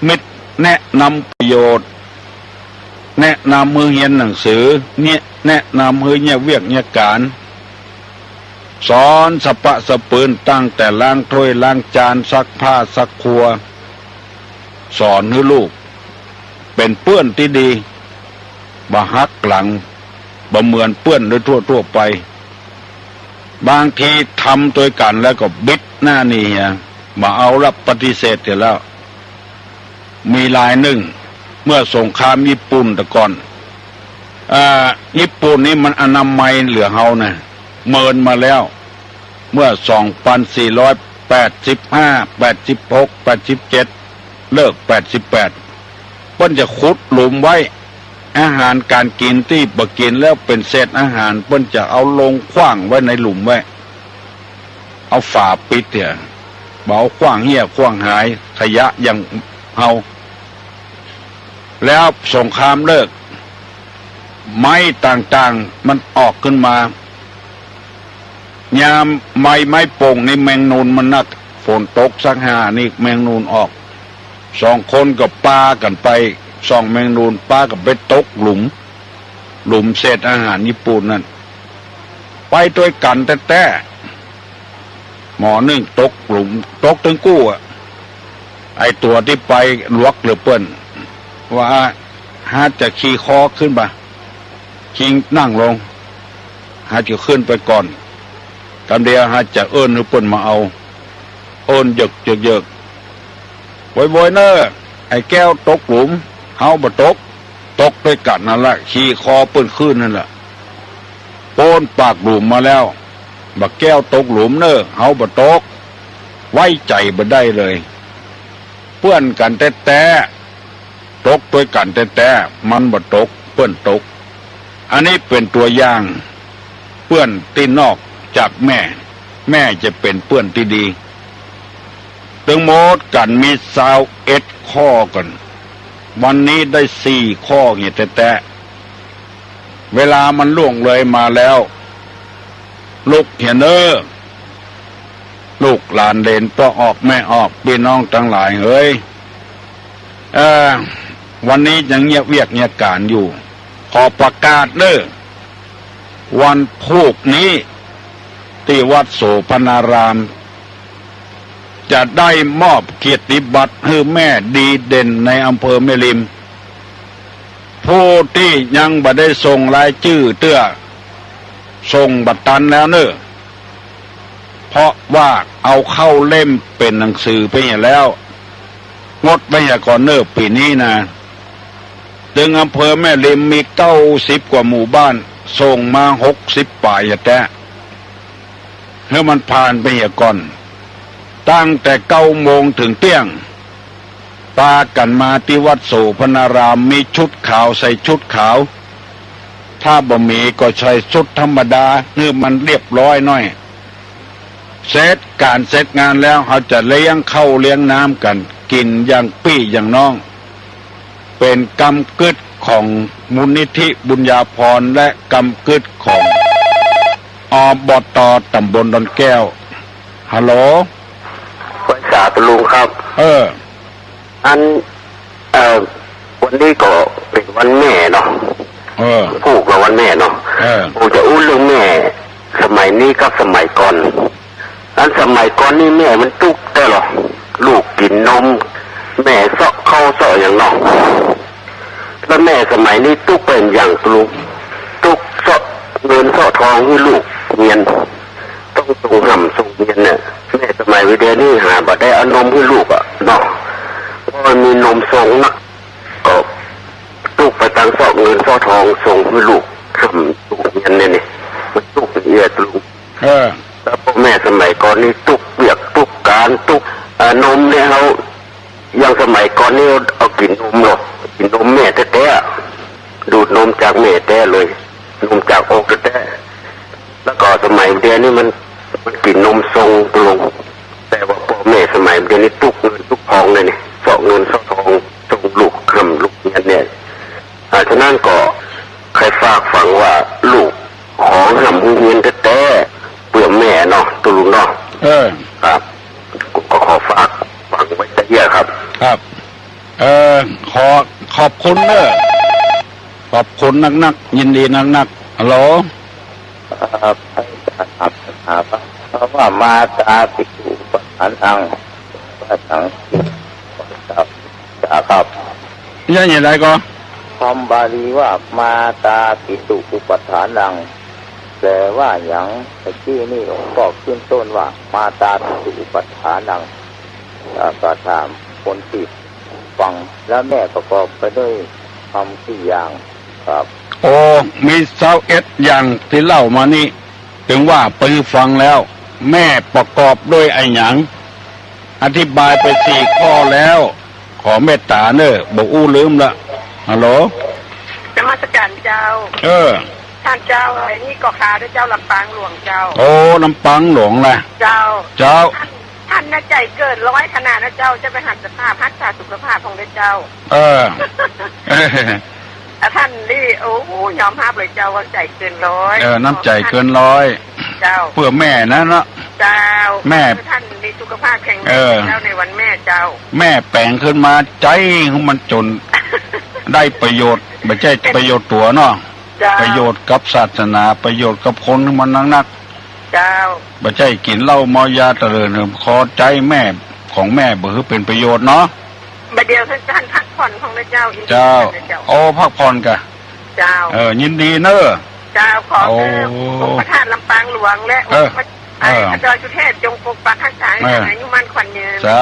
มิตรแนะนำประโยชน์ แนะนำหื้อเฮียนหนังสือ เนี่ย แนะนำหื้อเยียะเวียกเยียะก๋าน สอนสะปะสะปืน ตั้งแต่ล้างถ้วยล้างจาน ซักผ้าซักครัว สอนหื้อลูก เป๋นเปื้อนตี้ดี บ่หักหลัง บ่เหมือนเปื้อนโดยทั่วๆ ไป บางทีทำตวยกั๋นแล้วก็บิดหน้าหนีเหีย บ่เอาละ ปฏิเสธเสียแล้ว มีรายนึ่ง เมื่อสงครามญี่ปุ่นแต่ก่อน อ่า ญี่ปุ่นนี่มันอนามัยเหลือเฮานะ เมินมาแล้ว เมื่อสองปันสี่ร้อยแปดสิบห้า แปดสิบหก แปดสิบเจ็ด เลิกแปดสิบแปด เปิ้นจะขุดหลุมไว้ อาหารก๋านกิ๋นตี้บ่กิ๋นแล้วเป๋นเศษอาหาร เปิ้นจะเอาลงขว้างไว้ในหลุมไว้ เอาฝาปิดเหีย บ่เอาขว้างเหี้ยขว้างหาย ขยะอย่างเฮา แล้วสงครามเลิก ไม้ต่างๆ มันออกขึ้นมา ยามไม้ ไม้โป่งนี่แมงนูนมันนัก ฝนตกสักหานี่แมงนูนออก สองคนก็ปากั๋นไปส่องแมงนูน ปากั๋นไปตกหลุม หลุมเศษอาหารญี่ปุ่นนั่น ไปตวยกั๋นแต๊ๆ หมอนึ่งตกหลุม ตกตึงกู้อะ ไอ้ตั๋วตี้ไปหลวกเหลือเปิ้น ว่า หาจะขี่คอขึ้นบ่า คิงนั่งลง หาจะขึ้นไปก่อน กำเดียวหาจะเอิ้นหื้อเปิ้นมาเอา เอิ้นเยิกเยิกเยิก โวยๆ เน่อ ไอ้แก้วตกหลุม เฮาบ่ตก ตกตวยกั๋นนั่นละ ขี่คอเปิ้นขึ้นนั่นละ ป๊นปากหลุมมาแล้ว บ่าแก้วตกหลุมเน่อ เฮาบ่ตก ไว้ใจ๋บ่ได้เลย เปื้อนกั๋นแต๊ๆ ตกตวยกั๋นแต๊ๆ มันบ่ตก เปิ้นตก อันนี้เป๋นตั๋วอย่าง เปื้อนตี้นอกจากแม่ แม่จะเป๋นเปื้อนตี้ดี ตึงหมดกั๋นมีซาวเอ็ดข้อก่อน วันนี้ได้สี่ข้อเหียแต๊ๆ เวลามันล่วงเลยมาแล้ว ลุกเหียเน่อ ลูกหลานเหลนป้อออกแม่ออก ปี้น้องตังหลายเหย เอ่อ วันนี้ยังเยียะเวียกเยียะก๋านอยู่ ขอประกาศเน่อ วันพูกนี้ ตี้วัดโสภณาราม จะได้มอบเกียรติบัตรหื้อแม่ดีเด่นในอำเภอแม่ริม ผู้ตี้ยังบ่ได้ส่งรายจื้อเตื้อ ส่งบ่ตันแล้วเน่อ เพราะว่าเอาเข้าเล่มเป๋นหนังสือไปเหียแล้ว งดไปเหียก่อนเน่อ ปี๋นี้นะ ตึงอำเภอแม่ริมมีเก้าสิบกว่าหมู่บ้าน ส่งมาหกสิบป๋ายแต๊ หื้อมันผ่านไปเหียก่อน ตั้งแต่เก้าโมงเถิงเตี้ยง ปากั๋นมาตี้วัดโสภณาราม มีชุดขาวใส่ชุดขาว ถ้าบ่มีก็ใส่ชุดธรรมดา หื้อมันเรียบร้อยหน้อย เสร็จก๋านเสร็จงานแล้ว เฮาจะเลี้ยงข้าวเลี้ยงน้ำกั๋น กิ๋นอย่างปี้อย่างน้อง เป๋นกำกึ๊ดของมูลนิธิบุญญาภรณ์ และกำกึ๊ดของ อบต.ตำบลดอนแก้ว ฮัลโหล ไหว้สาธุลุงครับ เออ อัน เอ่อ วันนี้ก็เป๋นวันแม่เนาะ เออ พูกละวันแม่เนาะ เออ ผมจะอู้เรื่องแม่ สมัยนี้กับสมัยก่อน อันสมัยก่อนนี่แม่มันตุ๊กข์แต๊ลอ ลูกกิ๋นนม แม่เซาะข้าวเซาะอย่างเนาะ แล้วแม่สมัยนี้ตุ๊กข์เป๋นอย่างลุง ตุ๊กข์เซาะเงินเซาะทองหื้อลูกเฮียน ต้องส่งฮ่ำส่งเฮียนเนี่ย แม่สมัยวิเดียวนี้หาบ่ได้เอานมหื้อลูกอะเนาะ เพราะมันมีนมส่งนัก ก็ตุ๊กข์ไปตังเซาะเงินเซาะทองส่งหื้อลูกฮ่ำส่งเฮียนเนี่ยนี่ มันตุ๊กข์เอียดลุง เออ แล้วป้อแม่สมัยก่อนนี่ตุ๊กข์เวียกตุ๊กข์ก๋านตุ๊กข์ อ่า นมเนี่ยเฮา อย่างสมัยก่อนนี่เอากิ๋นนมเนาะ กิ๋นนมแม่แต๊ๆ ดูดนมจากแม่แต๊เลย นมจากอกแต๊ๆ แล้วก็สมัยเดี๋ยวนี้มัน มันกิ๋นนมซองตกลง แต่ว่าป้อแม่สมัยเดี๋ยวนี้ตุ๊กเงินตุ๊กทองเลยเนี่ย เซาะเงินเซาะทองส่งลูกฮ่ำลูกเฮียนเนี่ย อ่า ฉะนั้นก็ใค่ฝากฝังว่าลูกขอฮ่ำเฮียนแต๊ๆ เปื้อแม่เนาะ ตุ๊ลุงเนาะ เออ ครับ ก็ขอฝากฝังไว้ตะเอี้ยครับ ครับ เออ ขอ ขอบคุณเน้อ ขอบคุณนักๆ ยินดีนักๆ ฮัลโหล ครับ พระอาจารย์ถามปัญหาว่า คำว่ามาตาปิตุอุปาทานัง ว่าสัง ครับ ครับ ย้อนอย่างไรก็ คำบาลีว่ามาตาปิตุอุปาทานัง แปลว่าหยัง ตะกี้นี่หลวงพ่อขึ้นต้นว่ามาตาปิตุอุปาทานัง อ่า ก็ถามคนตี้ฟัง แล้วแม่ประกอบไปด้วยคำกี่อย่างครับ โอ้ มีซาวเอ็ดอย่างตี้เล่ามานี่ ตึงว่าไปฟังแล้ว แม่ประกอบด้วยอะหยัง อธิบายไปสี่ข้อแล้ว ขอเมตต๋าเน้อ บ่อู้ลืมละ ฮัลโหล นมัสการเจ้า เออ ต้านเจ้า อันนี้ก็ข้าเด้อเจ้า ลำปางหลวงเจ้า โอ้ ลำปางหลวงนะ เจ้า เจ้า ต้าน ต้านน่ะใจ๋เกินร้อยขนาดนะเจ้า จะไปหันสภาพฮักษาสุขภาพของเด้อเจ้า เออ อ่ะ ต้านนี่ โอ้ ยอมฮับเลยเจ้า ว่าใจ๋เกินร้อย เออ น้ำใจ๋เกินร้อย เจ้า เปื้อแม่นะเนาะ เจ้า แม่ ต้านมีสุขภาพแข็งแรง เออ เจ้า ในวันแม่เจ้า แม่แป๋งขึ้นมา ใจ๊หื้อมันจ๋น ได้ประโยชน์ บ่ใจ้ประโยชน์ตั๋วเนาะ เจ้า ประโยชน์กับศาสนา ประโยชน์กับคนหื้อมันนักๆ เจ้า บ่ใจ้กิ๋นเหล้าเมายาเตลิดเหิ่ม ขอใจ๊แม่ของแม่บ่หื้อเป๋นประโยชน์เนาะ บ่าเดี่ยวต้านพักผ่อนของเด้อเจ้า เจ้า เจ้า โอ้ พักผ่อนก่ะ เจ้า เออ ยินดีเน้อ เจ้า ขอ โอ้ เออ องค์พระธาตุลำปางหลวงและ เออ องค์พระ เออ ไอ้พระดอยสุเทพจงปกปักรักษาให้ เออ อายุมั่นขวัญยืน สา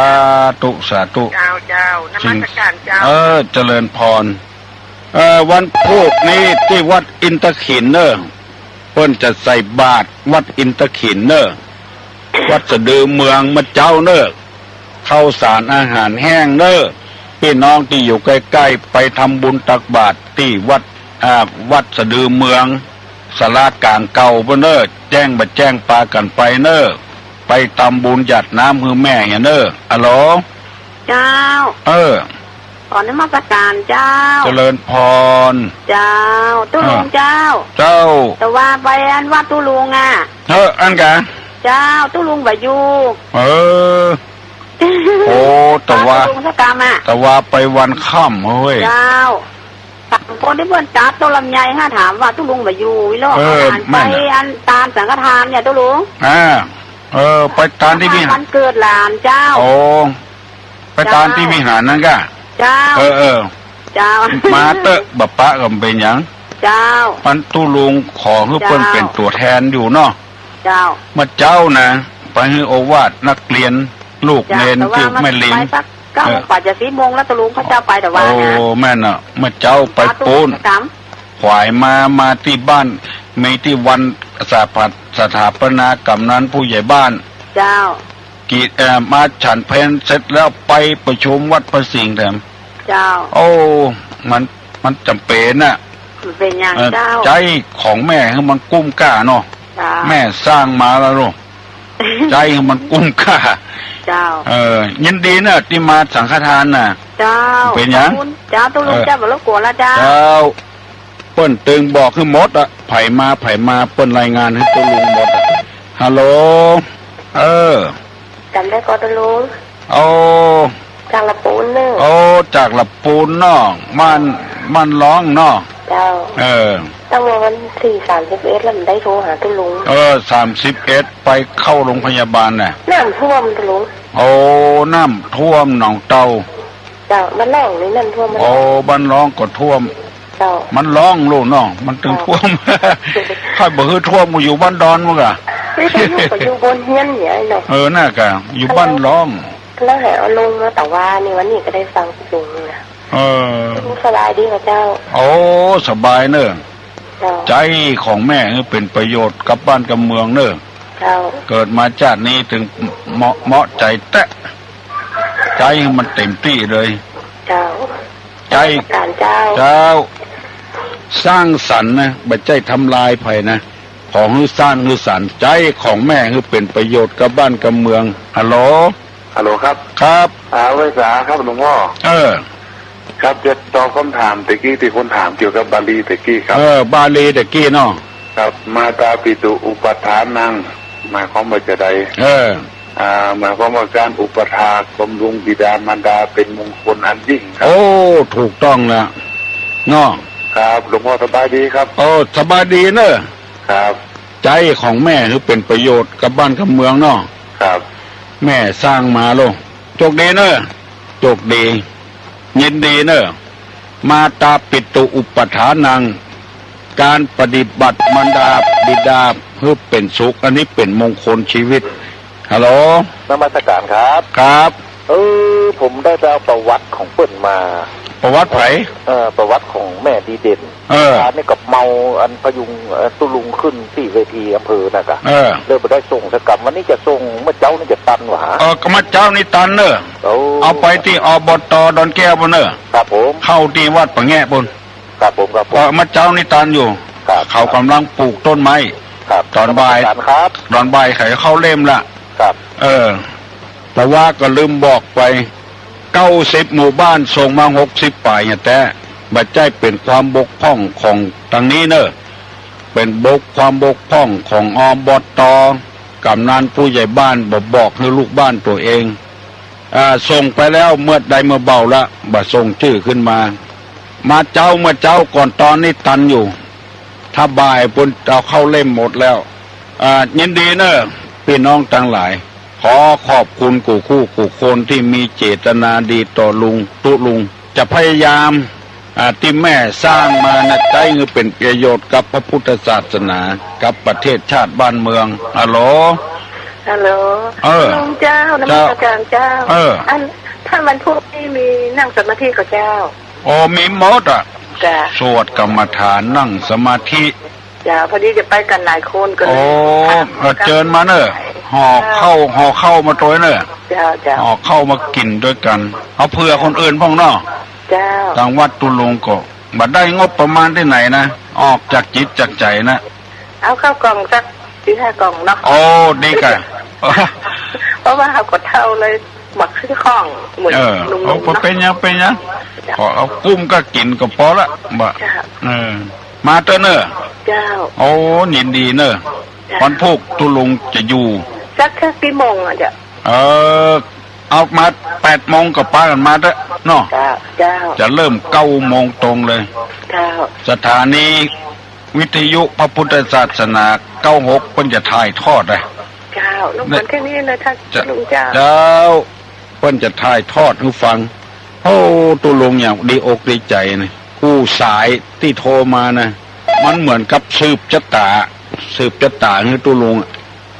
ธุ สาธุ เจ้า เจ้า นมัสการเจ้า เออ เจริญพร เอ่อ วันพูกนี้ตี้วัดอินทขิลเน้อ เปิ้นจะใส่บาตรวัดอินทขิลเน้อ วัดสะดือเมืองเมื่อเจ๊าเน้อ ข้าวสารอาหารแห้งเน้อ ปี้น้องตี้อยู่ใก้ๆ ไปทำบุญตักบาตรตี้วัด อ่า วัดสะดือเมือง ศาลากลางเก่าปู้นเน้อ แจ้งบ่แจ้งปากั๋นไปเน้อ ไปทำบุญหยาดน้ำหื้อแม่เหียเน้อ อะโหล เจ้า เออ ขอนมัสการเจ้า เจริญพร เจ้า ตุ๊ลุง เออ เจ้า เจ้า แต่ว่าไปอันวัดตุ๊ลุงอ่ะ เออ อันกะ เจ้า ตุ๊ลุงบ่อยู่ เออ โอ้ แต่ว่า ตุ๊ลุงสักกรรมอ่ะ แต่ว่าไปวันค่ำเฮ้ย เจ้า สามคนตี้เปิ้นจัดโต๊ะลำไยฮะ ถามว่าตุ๊ลุงบ่อยู่วิโรจน์ เออ อาหารไป แม่นน่ะ อันตามสังฆทานเนี่ยตุ๊ลุง อ่า เออ ไปตานตี้วิหาร วันเกิดหลานเจ้า โอ้ ไปตานตี้วิหารนั้นกะ เจ้า เออ เออ เจ้า มาเต๊อะ บ่ปะก็บ่เป๋นหยัง เจ้า มันตุ๊ลุงขอหื้อเปิ้น เจ้า เป๋นตั๋วแทนอยู่เนาะ เจ้า เมื่อเจ๊านะ ไปหื้อโอวาทนักเรียน ลูก เจ้า เณร แต่ว่าตี้แม่ริม ไปสักเก้า เออ กว่าจะสิบโมงแล้วตุ๊ลุง เขาเจ้าไปแต่ว่านะ โอ้ แม่นน่ะ เมื่อเจ๊าไปปู๊น สาธุ ขวายมา มาตี้บ้าน มีตี้วันสถาป- สถาปนากำนันผู้ใหญ่บ้าน เจ้า กิจ เอ่อ มาฉันเพลเสร็จแล้วไปประชุมวัดพระสิงห์แถม เจ้า โอ้ มัน มันจ๋ำเป๋นน่ะ มันเป๋นหยัง เออ เจ้า ใจ๊ของแม่หื้อมันกุ้มก้าเนาะ เจ้า แม่สร้างมาแล้วเนาะ ใจ๊หื้อมันกุ้มก้า เจ้า เออ ยินดีเน้อตี้มาสังฆทานน่ะ เจ้า เป๋นหยัง ขอบคุณเจ้า ตุ๊ลุง เออ เจ้า บ่รบกวนละเจ้า เจ้า เปิ้นตึงบอกหื้อหมดอะ ใผมาใผมาเปิ้นรายงานหื้อตุ๊ลุงหมดอะ ฮัลโหล เออ จ๋ำได้ก่อตุ๊ลุง โอ้ จากละปูนเน้อ โอ้ จากละปูนเนาะ บ้าน บ้านร้องเนาะ เจ้า เออ ตั้งแต่วันตี้สามสิบเอ็ดแล้วบ่ได้โทรหาตุ๊ลุง เออ สามสิบเอ็ดไปเข้าโรงพยาบาลน่ะ น้ำท่วมตุ๊ลุง โอ้ น้ำท่วมหนองเต่า เจ้า บ้านร้องนี่น้ำท่วม โอ้ บ้านร้องก็ท่วม เจ้า มันร้องโลดเนาะ มันตึงท่วม เจ้า ใค่บ่หื้อท่วม กูอยู่บ้านดอนมึงอะ นี่ก็อยู่ ก็อยู่บนเฮียนเนี่ยเนาะ เออ น่ากะ อยู่บ้านร้อง แล้วหาเอาลงมาแต่ว่านี่วันนี้ก็ได้ฟังตุ๊ลุงนี่นะ เออ สบายดีก่อเจ้า โอ้ สบายเน้อ เจ้า ใจ๊ของแม่หื้อเป๋นประโยชน์กับบ้านกับเมืองเน้อ เจ้า เกิดมาจาตินี้ตึงเหมาะ เหมาะใจ๋แต๊ เ ใจ๊หื้อมันเต๋มตี้เลย เจ้า ใจ๊ นมัสก๋านเจ้า เจ้า สร้างสรรค์นะ บ่ใจ้ทำลายใผนะ ขอหื้อสร้างหื้อสรรค์ ใจ๊ของแม่หื้อเป๋นประโยชน์กับบ้านกับเมือง ฮัลโหล ฮัลโหลครับ ครับ อ่า ไหว้สาครับหลวงพ่อ เออ ครับ จะตอบคำถามตะกี้ตี้คนถามเกี่ยวกับบาลีตะกี้ครับ เออ บาลีตะกี้เนาะ ครับ มาตาปิตุอุปัฏฐานัง หมายความว่าจะใด เออ อ่า หมายความว่าการอุปถากบำรุงบิดามารดาเป็นมงคลอันยิ่งครับ โอ้ ถูกต้องแล้วเนาะ ครับ หลวงพ่อสบายดีครับ โอ้ สบายดีเนอะ ครับ ใจ๊ของแม่หื้อเป๋นประโยชน์กับบ้านกับเมืองเนาะ ครับ แม่สร้างมาโล โจคดีเนอะ โจคดี ยินดีเนอะ มาตาปิตุอุปัฏฐานัง การปฏิบัติมารดาบิดาหื้อเป๋นสุข อันนี้เป๋นมงคลชีวิต ฮัลโหล นมัสก๋านครับ ครับ เออ ผมได้ไปเอาประวัติของเปิ้นมา ประวัติใผ เออ ประวัติของแม่ดีเด่น เออ อันนี้กับเมาอันพยุง เอ่อ ตุ๊ลุงขึ้นตี้เวทีอำเภอน่ะกะ เออ เลยบ่ได้ส่งสักกำ วันนี้จะส่ง เมื่อเจ๊านี่จะตันหวา เออ ก็เมื่อเจ๊านี่ตันเนอะ โอ้ เอาไปตี้ อบต ดอนแก้วปู้นเนอะ ครับผม เข้าตี้วัดป่าแงะปู้น ครับผม ครับผม เออ เมื่อเจ๊านี่ตันอยู่ ครับ เขาก่ำลังปลูกต้นไม้ ครับ ตอนบ่าย นมัสก๋านครับ ตอนบ่ายเขาจะเข้าเล่มละ ครับ เออ แต่ว่าก็ลืมบอกไป เก้าสิบหมู่บ้านส่งมาหกสิบป๋ายเนี่ยแต๊ บ่ใจ้เป๋นความบกพร่องของตางนี้เนอะ เป๋นบก ความบกพร่องของ อบต กำนันผู้ใหญ่บ้านบ่บอกหื้อลูกบ้านตั๋วเอง อ่า ส่งไปแล้วเมื่อใดเมื่อเบาละ บ่ส่งจื้อขึ้นมา มาเจ๊า เมื่อเจ๊าก่อนตอนนี้ตันอยู่ ถ้าบ่ายปู้นเอาเข้าเล่มหมดแล้ว อ่า ยินดีเนอะ ปี้น้องตังหลาย ขอขอบคุณกู้คู่กู้คนตี้มีเจตนาดีต่อลุง ตุ๊ลุง จะพยายาม อ่า ตี้แม่สร้างมานะ ใจ๊หื้อเป๋นประโยชน์กับพระพุทธศาสนา กับประเทศชาติบ้านเมือง ฮัลโหล ฮัลโหล เออ ลุงเจ้า นมัสก๋านเจ้า เออ อัน ถ้าวันพุธนี่มีนั่งสมาธิก่อเจ้า โอ้ มีหมดอะ จ้ะ สวดกรรมฐาน นั่งสมาธิ เจ้า พอดีจะไปกั๋นหลายคนก็เลย โอ้ เออ เจิญมาเนอะ ห่อข้าว ห่อข้าวมาตวยเนอะ เจ้า เจ้า ห่อข้าวมากิ๋นตวยกั๋น เอาเผื่อคนอื่นพ่องเนาะ เจ้า ตางวัดตุ๊ลุงก็บ่ได้งบประมาณตี้ไหนนะ ออกจากจิตจากใจ๋นะ เอาข้าวกล่องสักสี่ห้ากล่องเนาะ โอ้ ดีก่ะ เพราะว่าเฮาก็เฒ่าเลย บ่คือข้องเหมือน เออ ลุงๆ เอา บ่เป๋นหยัง เป๋นหยัง เจ้า ขอเอากุ้มก็กิ๋นก็ปอละ บ่ เจ้า เออ มาเต๊อะเนอะ เจ้า โอ้ ยินดีเนอะ เจ้า วันพุธตุ๊ลุงจะอยู่ สัก สักกี่โมงอะเจ้า เออ เอามาแปดโมงก็ปากั๋นมาเต๊อะเนาะ เจ้า เจ้า จะเริ่มเก้าโมงตรงเลย เจ้า สถานีวิทยุพระพุทธศาสนาเก้าหก เปิ้นจะถ่ายทอดอะ เจ้า รบกวนแค่นี้นะท่าน เจ้า ลุงเจ้า เจ้า เปิ้นจะถ่ายทอดหื้อฟัง โอ้ ตุ๊ลุงอย่างดีอกดีใจ๋นะ กู้สายตี้โทรมานะ มันเหมือนกับสืบจะต๋า สืบจะต๋าหื้อตุ๊ลุงอะ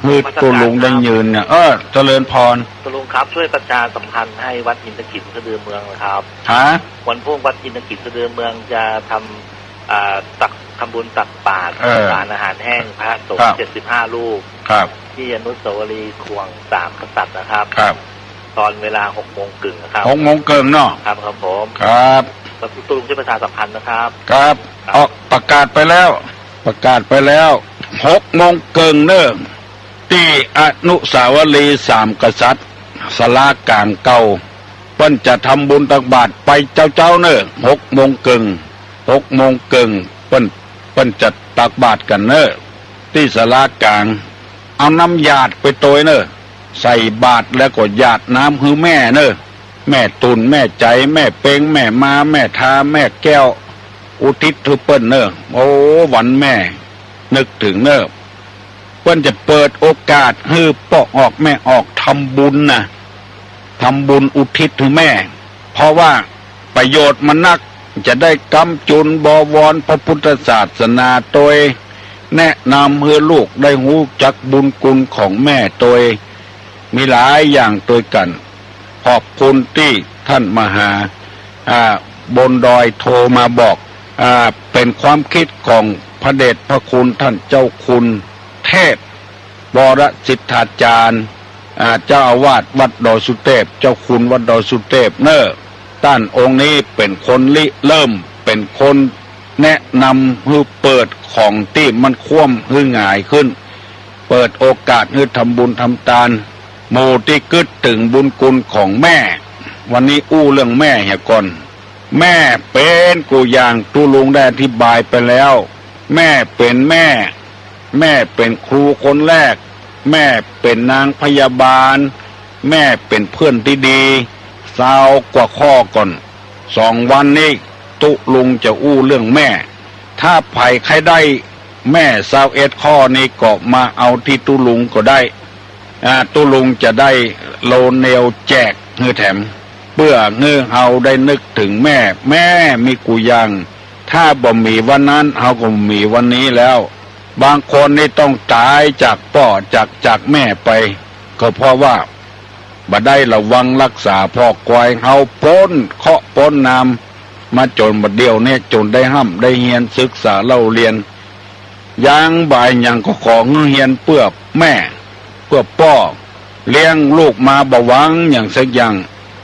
หื้อตุ๊ลุงได้ยืนเนี่ย เออ เจริญพร ตุ๊ลุงครับ ช่วยประชาสัมพันธ์ให้วัดอินทขิลสะดือเมืองนะครับ ฮะ วันพุธวัดอินทขิลสะดือเมืองจะทำ อ่า ตัก ทำบุญตักบาตร เออ สารอาหารแห้งพระสงฆ์ ครับ เจ็ดสิบห้ารูป ครับ ที่อนุสาวรีย์ข่วงสามกษัตริย์นะครับ ครับ ตอนเวลาหกโมงเกิ่งนะครับ หกโมงเกิ่งเนาะ ครับ ครับผม ครับ แล้วตุ๊ลุงช่วยประชาสัมพันธ์นะครับ ครับ ครับ ออกประกาศไปแล้ว ประกาศไปแล้ว หกโมงเกิ่งเนอะ ตี้อนุสาวรีย์สามกษัตริย์ ศาลากลางเก่า เปิ้นจะทำบุญตักบาตรไปเจ๊าๆ เนอะ หกโมงเกิ่ง หกโมงเกิ่ง เปิ้น เปิ้นจะตักบาตรกั๋นเนอะ ตี้ศาลากลาง เอาน้ำหยาดไปตวยเนอะ ใส่บาตรแล้วก็หยาดน้ำหื้อแม่เนอะ แม่ตุ่น แม่ใจ๋ แม่เป็ง แม่มา แม่ทา แม่แก้ว อุทิศหื้อเปิ้นเนอะ โอ้ วันแม่ นึกเถิงเนอะ เปิ้นจะเปิดโอกาสหื้อป้อออกแม่ออกทำบุญนะ ทำบุญอุทิศหื้อแม่ เพราะว่าประโยชน์มันนัก จะได้กำจุนบวรพระพุทธศาสนาตวย แนะนำหื้อลูกได้ฮู้จักบุญคุณของแม่ตวย มีหลายอย่างตวยกั๋น ขอบคุณตี้ท่านมหา อ่า บนดอยโทรมาบอก อ่า เป๋นความคิดของพระเดชพระคุณท่านเจ้าคุณเทพวรสิทธาจารย์ อ่า เจ้าอาวาสวัดดอยสุเทพ เจ้าคุณวัดดอยสุเทพเน่อ ต้านองค์นี้เป๋นคนริเริ่ม เป๋นคนแนะนำหื้อเปิดของตี้มันคว่ำหื้อหงายขึ้น เปิดโอกาสหื้อทำบุญทำตาน หมู่ตี้กึ๊ดเถิงบุญคุณของแม่ วันนี้อู้เรื่องแม่เหียก่อน แม่เป๋นกู้อย่าง ตุ๊ลุงได้อธิบายไปแล้ว แม่เป๋นแม่ แม่เป๋นครูคนแรก แม่เป๋นนางพยาบาล แม่เป๋นเพื่อนตี้ดี ซาวกว่าข้อก่อน สองวันนี้ตุ๊ลุงจะอู้เรื่องแม่ ถ้าใผใค่ได้แม่ซาวเอ็ดข้อนี้ก็มาเอาตี้ตุ๊ลุงก็ได้ อ่า ตุ๊ลุงจะได้โลเนลแจกหื้อแถม เปื้อหื้อเฮาได้นึกเถิงแม่ แม่มีกู้อย่าง ถ้าบ่มีวันนั้น เฮาก็บ่มีวันนี้แล้ว บางคนนี่ต้องต๋ายจากป้อ จาก จากแม่ไป ก็เพราะว่าบ่ได้ระวังฮักษาพ่อควาย เฮาป๊นเคราะห์ป๊นนาม มาจ๋นบัดเดี่ยวนี้ จ๋นได้ฮ่ำได้เฮียนศึกษาเล่าเรียน ยังบ่หยังก็ขอหื้อเฮียนเปื้อแม่ เปื้อป้อ เลี้ยงลูกมาบ่หวังหยังสักอย่าง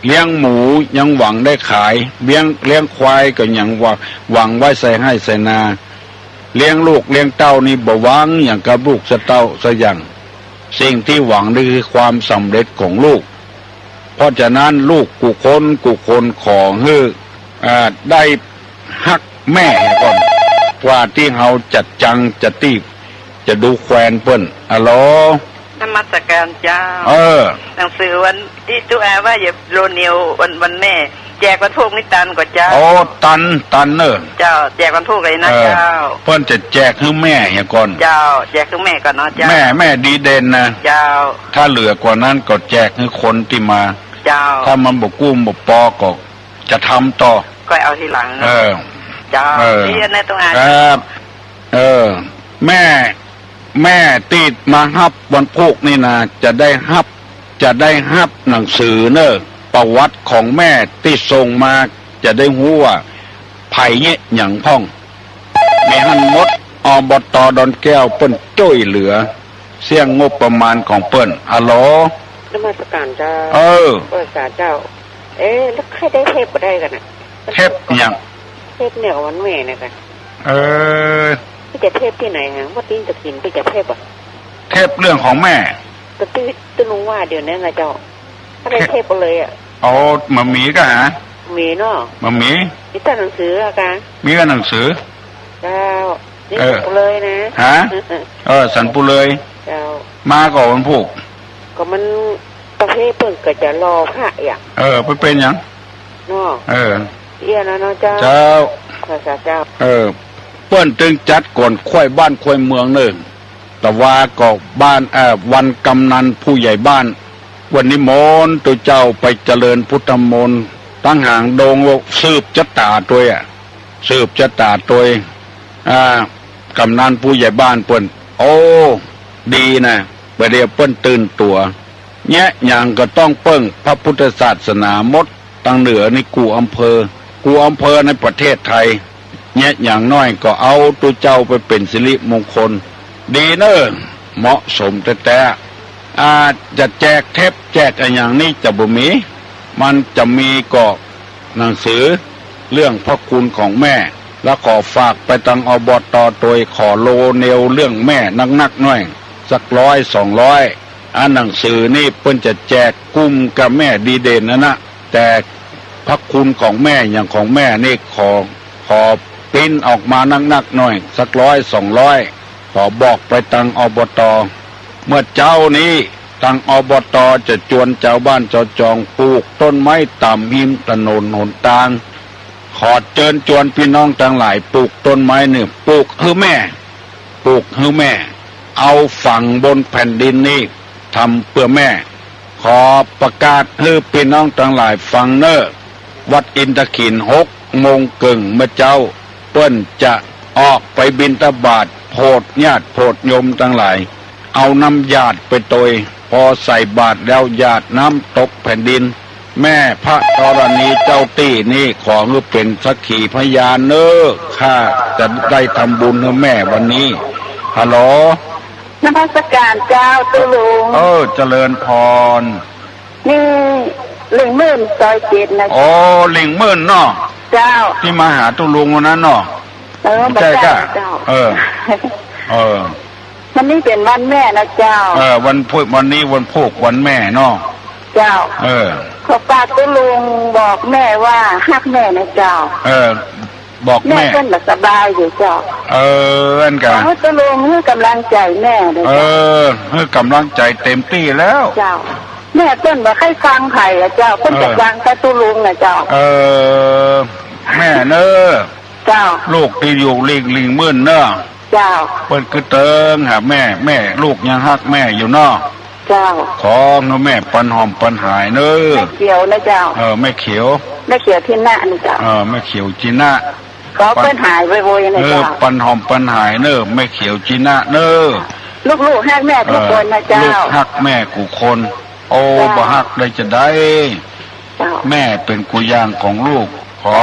เลี้ยงหมูยังหวังได้ขาย เลี้ยง เลี้ยงควายก็ยังหวัง หวังไว้ใส่ไฮ่ใส่นา เลี้ยงลูกเลี้ยงเต้านี่บ่หวังหยังกับลูกสักเต้าสักอย่าง สิ่งตี้หวังนี่คือความสำเร็จของลูก เพราะฉะนั้นลูกกู้คนกู้คนขอหื้อ อ่า ได้ฮักแม่ก่อน กว่าตี้เฮาจะจังจะตี้จะดูแควนเปิ้น อะโหล นมัสการเจ้า เออ หนังสือวันตี้ตุ๊อาว่าจะโลเนลวัน วันแม่ แจกวันพูกนี้ตันก่อเจ้า โอ้ ตัน ตันเน่อ เจ้า แจกวันพูกเลยนะ เออ เจ้า เปิ้นจะแจกหื้อแม่เหียก่อน เจ้า แจกหื้อแม่ก่อนเนาะเจ้า แม่ แม่ดีเด่นนะ เจ้า ถ้าเหลือกว่านั้นก็แจกหื้อคนตี้มา เจ้า ถ้ามันบ่กู้บ่ปอก็จะทำต่อ ก็เอาทีหลังเนาะ เออ เจ้า เออ ดีนะตุ๊อา ครับ เออ แม่ แม่ตี้มาฮับวันพูกนี่นะ จะได้ฮับ จะได้ฮับหนังสือเน่อ ประวัติของแม่ตี้ส่งมา จะได้ฮู้ว่าใผเยียะหยังพ่อง แม่หันหมด อบต.ดอนแก้วเปิ้นจ้วยเหลือ เสี้ยงงบประมาณของเปิ้น อะโหล นมัสการเจ้า เออ เปิดสาเจ้า เอ๊ะ แล้วใค่ได้เทปบ่ได้กั๋นน่ะ เทปหยัง เทปเนี่ยวันแม่เนี่ยกั๋น เออ ปี้จะเทปตี้ไหนฮะ ว่าตี้จะกิ๋นปี้จะเทปอ่ะ เทปเรื่องของแม่ ก็ตี้ ตี้ลุงว่าเดี๋ยวนี้ไงเจ้า ถ้าได้เทปไปเลยอ่ะ เอา บ่มีก็หา มีเนาะ บ่มี มีแต่หนังสืออะกะ มีแต่หนังสือ เจ้า นี่ เออ สันปูเลยนะ ฮะ เออ สันปูเลย เจ้า มาก่อวันพูก ก็มันประเภทเปิ้นก็จะรอพระอย่าง เออ ไปเป๋นหยัง เนาะ เออ เอี้ยนะเนาะเจ้า เจ้า ภาษาเจ้า เออ เปิ้นตึงจัดก่อนค่อยบ้านค่อยเมืองเน่อ แต่ว่าก็บ้าน เอ่อ วันกำนันผู้ใหญ่บ้าน วันนิมนต์ตุ๊เจ้าไปเจริญพุทธมนต์ ตังหางดงสืบจะต๋าตวยอะ สืบจะต๋าตวย อ่า กำนันผู้ใหญ่บ้านเปิ้น โอ้ ดีนะ บ่าเดี่ยวเปิ้นตื่นตั๋ว เยียะหยังก็ต้องเปิ้งพระพุทธศาสนาหมด ตังเหนือนี่กู้อำเภอ กู้อำเภอในประเทศไทย เยียะหยังน้อยก็เอาตุ๊เจ้าไปเป๋นสิริมงคล ดีเน่อ เหมาะสมแต๊ๆ อ่า จะแจกเทปแจกอะหยังนี่จะบ่มี มันจะมีก็หนังสือเรื่องพระคุณของแม่ แล้วขอฝากไปตัง อบต. ตวย ขอโลเนลเรื่องแม่นักๆ หน้อย สักร้อยสองร้อย อันหนังสือนี่เปิ้นจะแจกกุ้มกับแม่ดีเด่นนั่นนะ แต่พระคุณของแม่อย่างของแม่นี่ขอ ขอปริ้นออกมานักๆ หน้อย สักร้อยสองร้อย ขอบอกไปตัง อบต. เมื่อเจ๊านี้ตัง อบต. จะจวนจาวบ้านจาวจองปลูกต้นไม้ต๋ามฮิมถนนหนตาง ขอเจิญจวนปี้น้องตังหลายปลูกต้นไม้เน่อ ปลูกหื้อแม่ ปลูกหื้อแม่ เอาฝังบนแผ่นดินนี้ ทำเปื้อแม่ ขอประกาศหื้อปี้น้องตังหลายฟังเน่อ วัดอินทขิล หกโมงเกิ่งเมื่อเจ๊า เปิ้นจะออกไปบิณฑบาต โผดญาติโผดโยมตังหลาย เอาน้ำหยาดไปตวย พอใส่บาตรแล้วหยาดน้ำตกแผ่นดิน แม่พระธรณีเจ้าตี้นี้ขอหื้อเป๋นสักขีพยานเน่อ ข้าจะได้ทำบุญหื้อแม่วันนี้ ฮัลโหล นมัสการเจ้าตุ๊ลุง เออ เจริญพร นี่หลิงหมื่นซอยเจ็ดนะ อ๋อ หลิงหมื่นเนาะ เจ้า ตี้มาหาตุ๊ลุงวันนั้นเนาะ เออ ใจ้ก่ะ บ่ใจ้เจ้า เออ เออ วันนี้เป๋นวันแม่นะเจ้า เออ วันพูก วันนี้วันพูกวันแม่เนาะ เจ้า เออ ขอฝากตุ๊ลุงบอกแม่ว่าฮักแม่นะเจ้า เออ บอกแม่ แม่เปิ้นบ่สบายอยู่เจ้า เออ อั้นก่ะ ขอหื้อตุ๊ลุงหื้อก๋ำลังใจ๋แม่เน่อ เออ เจ้า หื้อก๋ำลังใจ๋เต๋มตี้แล้ว เจ้า แม่เปิ้นบ่ใค่ฟังใผอะเจ้า เปิ้นจะ เออ ฟังแต่ตุ๊ลุงอะเจ้า เออ แม่เน่อ เจ้า ลูกตี้อยู่หลิง หลิงหมื่นเน่อ เจ้า เปิ้นกึ๊ดเติงหาแม่ แม่ ลูกยังฮักแม่อยู่เนาะ เจ้า ขอหื้อแม่ปันหอมปันหายเน่อ แม่เขียวนะเจ้า เออ แม่เขียว แม่เขียวจีนะนะเจ้า เออ แม่เขียวจีนะ ขอเปิ้นหายไวๆนะเจ้า เออ ปันหอมปันหายเน่อ แม่เขียวจีนะเน่อ ลูกๆฮักแม่กู้คนนะเจ้า เออ ลูกฮักแม่กู้คน โอ้ เจ้า บ่ฮักได้จาใด เจ้า แม่เป๋นกู้อย่างของลูก ขอ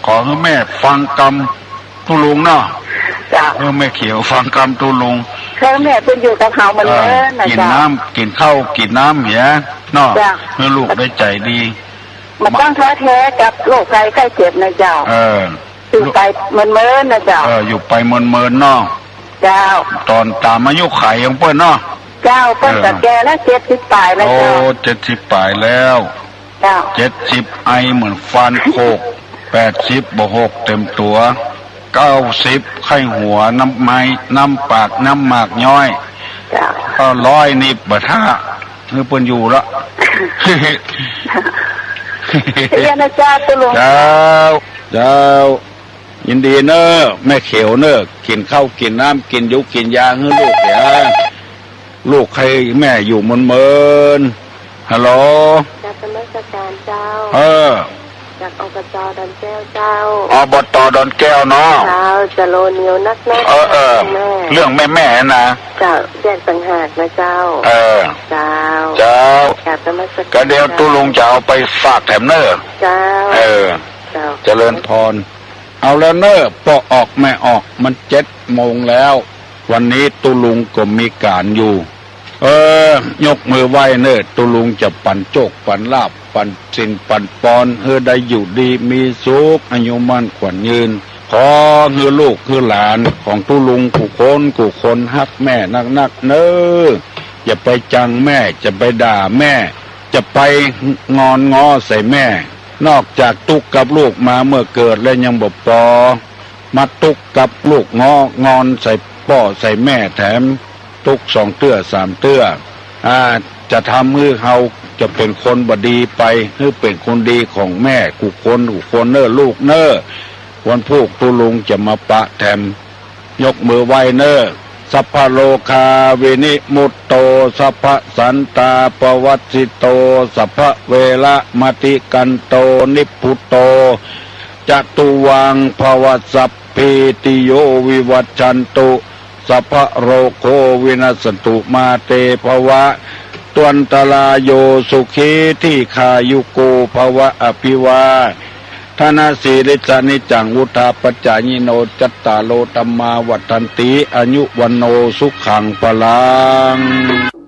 ขอหื้อแม่ฟังกำตุ๊ลุงเนาะ เจ้า เออ แม่เขียวฟังกำตุ๊ลุง ขอหื้อแม่เปิ้นอยู่กับเฮาเหมือนเดิมนะเจ้า เออ กิ๋นน้ำ กิ๋นข้าว กิ๋นน้ำเหียเนาะ เจ้า หื้อลูกได้ใจ๋ดี บ่ต้องท้อแท้กับโรคภัยไข้เจ็บนะเจ้า เออ อยู่ไปเมินๆนะเจ้า เออ อยู่ไปเมินๆเนาะ เจ้า ต๋อนต๋ามอายุขัยของเปิ้นเนาะ เจ้า เปิ้นก็ เออ แก่แล้ว เจ็ดสิบป๋ายแล้วเจ้า โอ้ เจ็ดสิบป๋ายแล้ว เจ้า เจ็ดสิบไอเหมือนฟานโคก แปดสิบบ่หกเต๋มตั๋ว เก้าสิบไข้หัว น้ำไม้ น้ำปาก น้ำหมากย้อย เจ้า ก็ร้อยนี่บ่ถ้า หื้อเปิ้นอยู่ละ เรียนนะเจ้าตุ๊ลุง เจ้า เจ้า ยินดีเน่อ แม่เขียวเน่อ กิ๋นข้าวกิ๋นน้ำ กิ๋นยูกิ๋นยาหื้อลูกเหีย ลูกใค่แม่อยู่เมินๆ ฮัลโหล กราบนมัสการเจ้า เออ จาก อบต ดอนแก้วเจ้า อบต ดอนแก้วเนาะ เจ้า จะโลเหนียวนักๆ เออ เออ แม่ เรื่องแม่ๆนะ เจ้า แยกต่างหากนะเจ้า เออ เจ้า เจ้า กราบนมัสการ ก็เดี๋ยวตุ๊ลุงจะเอาไปฝากแถมเน่อ เจ้า เออ เจ้า เจริญพร เอาแล้วเน่อ ป้อออกแม่ออก มันเจ็ดโมงแล้ว วันนี้ตุ๊ลุงก็มีก๋านอยู่ เออ ยกมือไหว้เน่อ ตุ๊ลุงจะปั๋นโชคปั๋นลาภ ปั๋นสินปั๋นปอน หื้อได้อยู่ดีมีสุข อายุมั่นขวัญยืน ขอหื้อลูกหื้อหลานของตุ๊ลุงกู้คนกู้คนฮักแม่นักๆเน่อ อย่าไปจังแม่ อย่าไปด่าแม่ อย่าไปงอนง้อใส่แม่ นอกจากตุ๊กข์กับลูกมาเมื่อเกิดแล้วยังบ่ปอ มาตุ๊กข์กับลูก งองอนใส่ป้อใส่แม่แถม ตุ๊กข์สองเตื้อสามเตื้อ อ่า จะทำหื้อเฮาจะเป๋นคนบ่ดีไป หื้อเป๋นคนดีของแม่กู้คนกู้คนเน่อลูกเน่อ วันพูกตุ๊ลุงจะมาปะแถม ยกมือไหว้เน่อ สัพพะโรคาวินิมุตโต สัพพะสันตาปวัสสิโต สัพพะเวระมะติกันโต นิพพุโต จตุวังภวะ สัพพีติโยวิวัชชันตุ สัพพะโรโควินัสสันตุ มาเตภวะตวันตะราโย สุขีทีฆายุโกภวะ อภิวาทะนะสีลิสสะ นิจจังวุฑาปะจายิโน จัตตาโรธัมมาวัฑฒันติ อายุวัณโณสุขังพลัง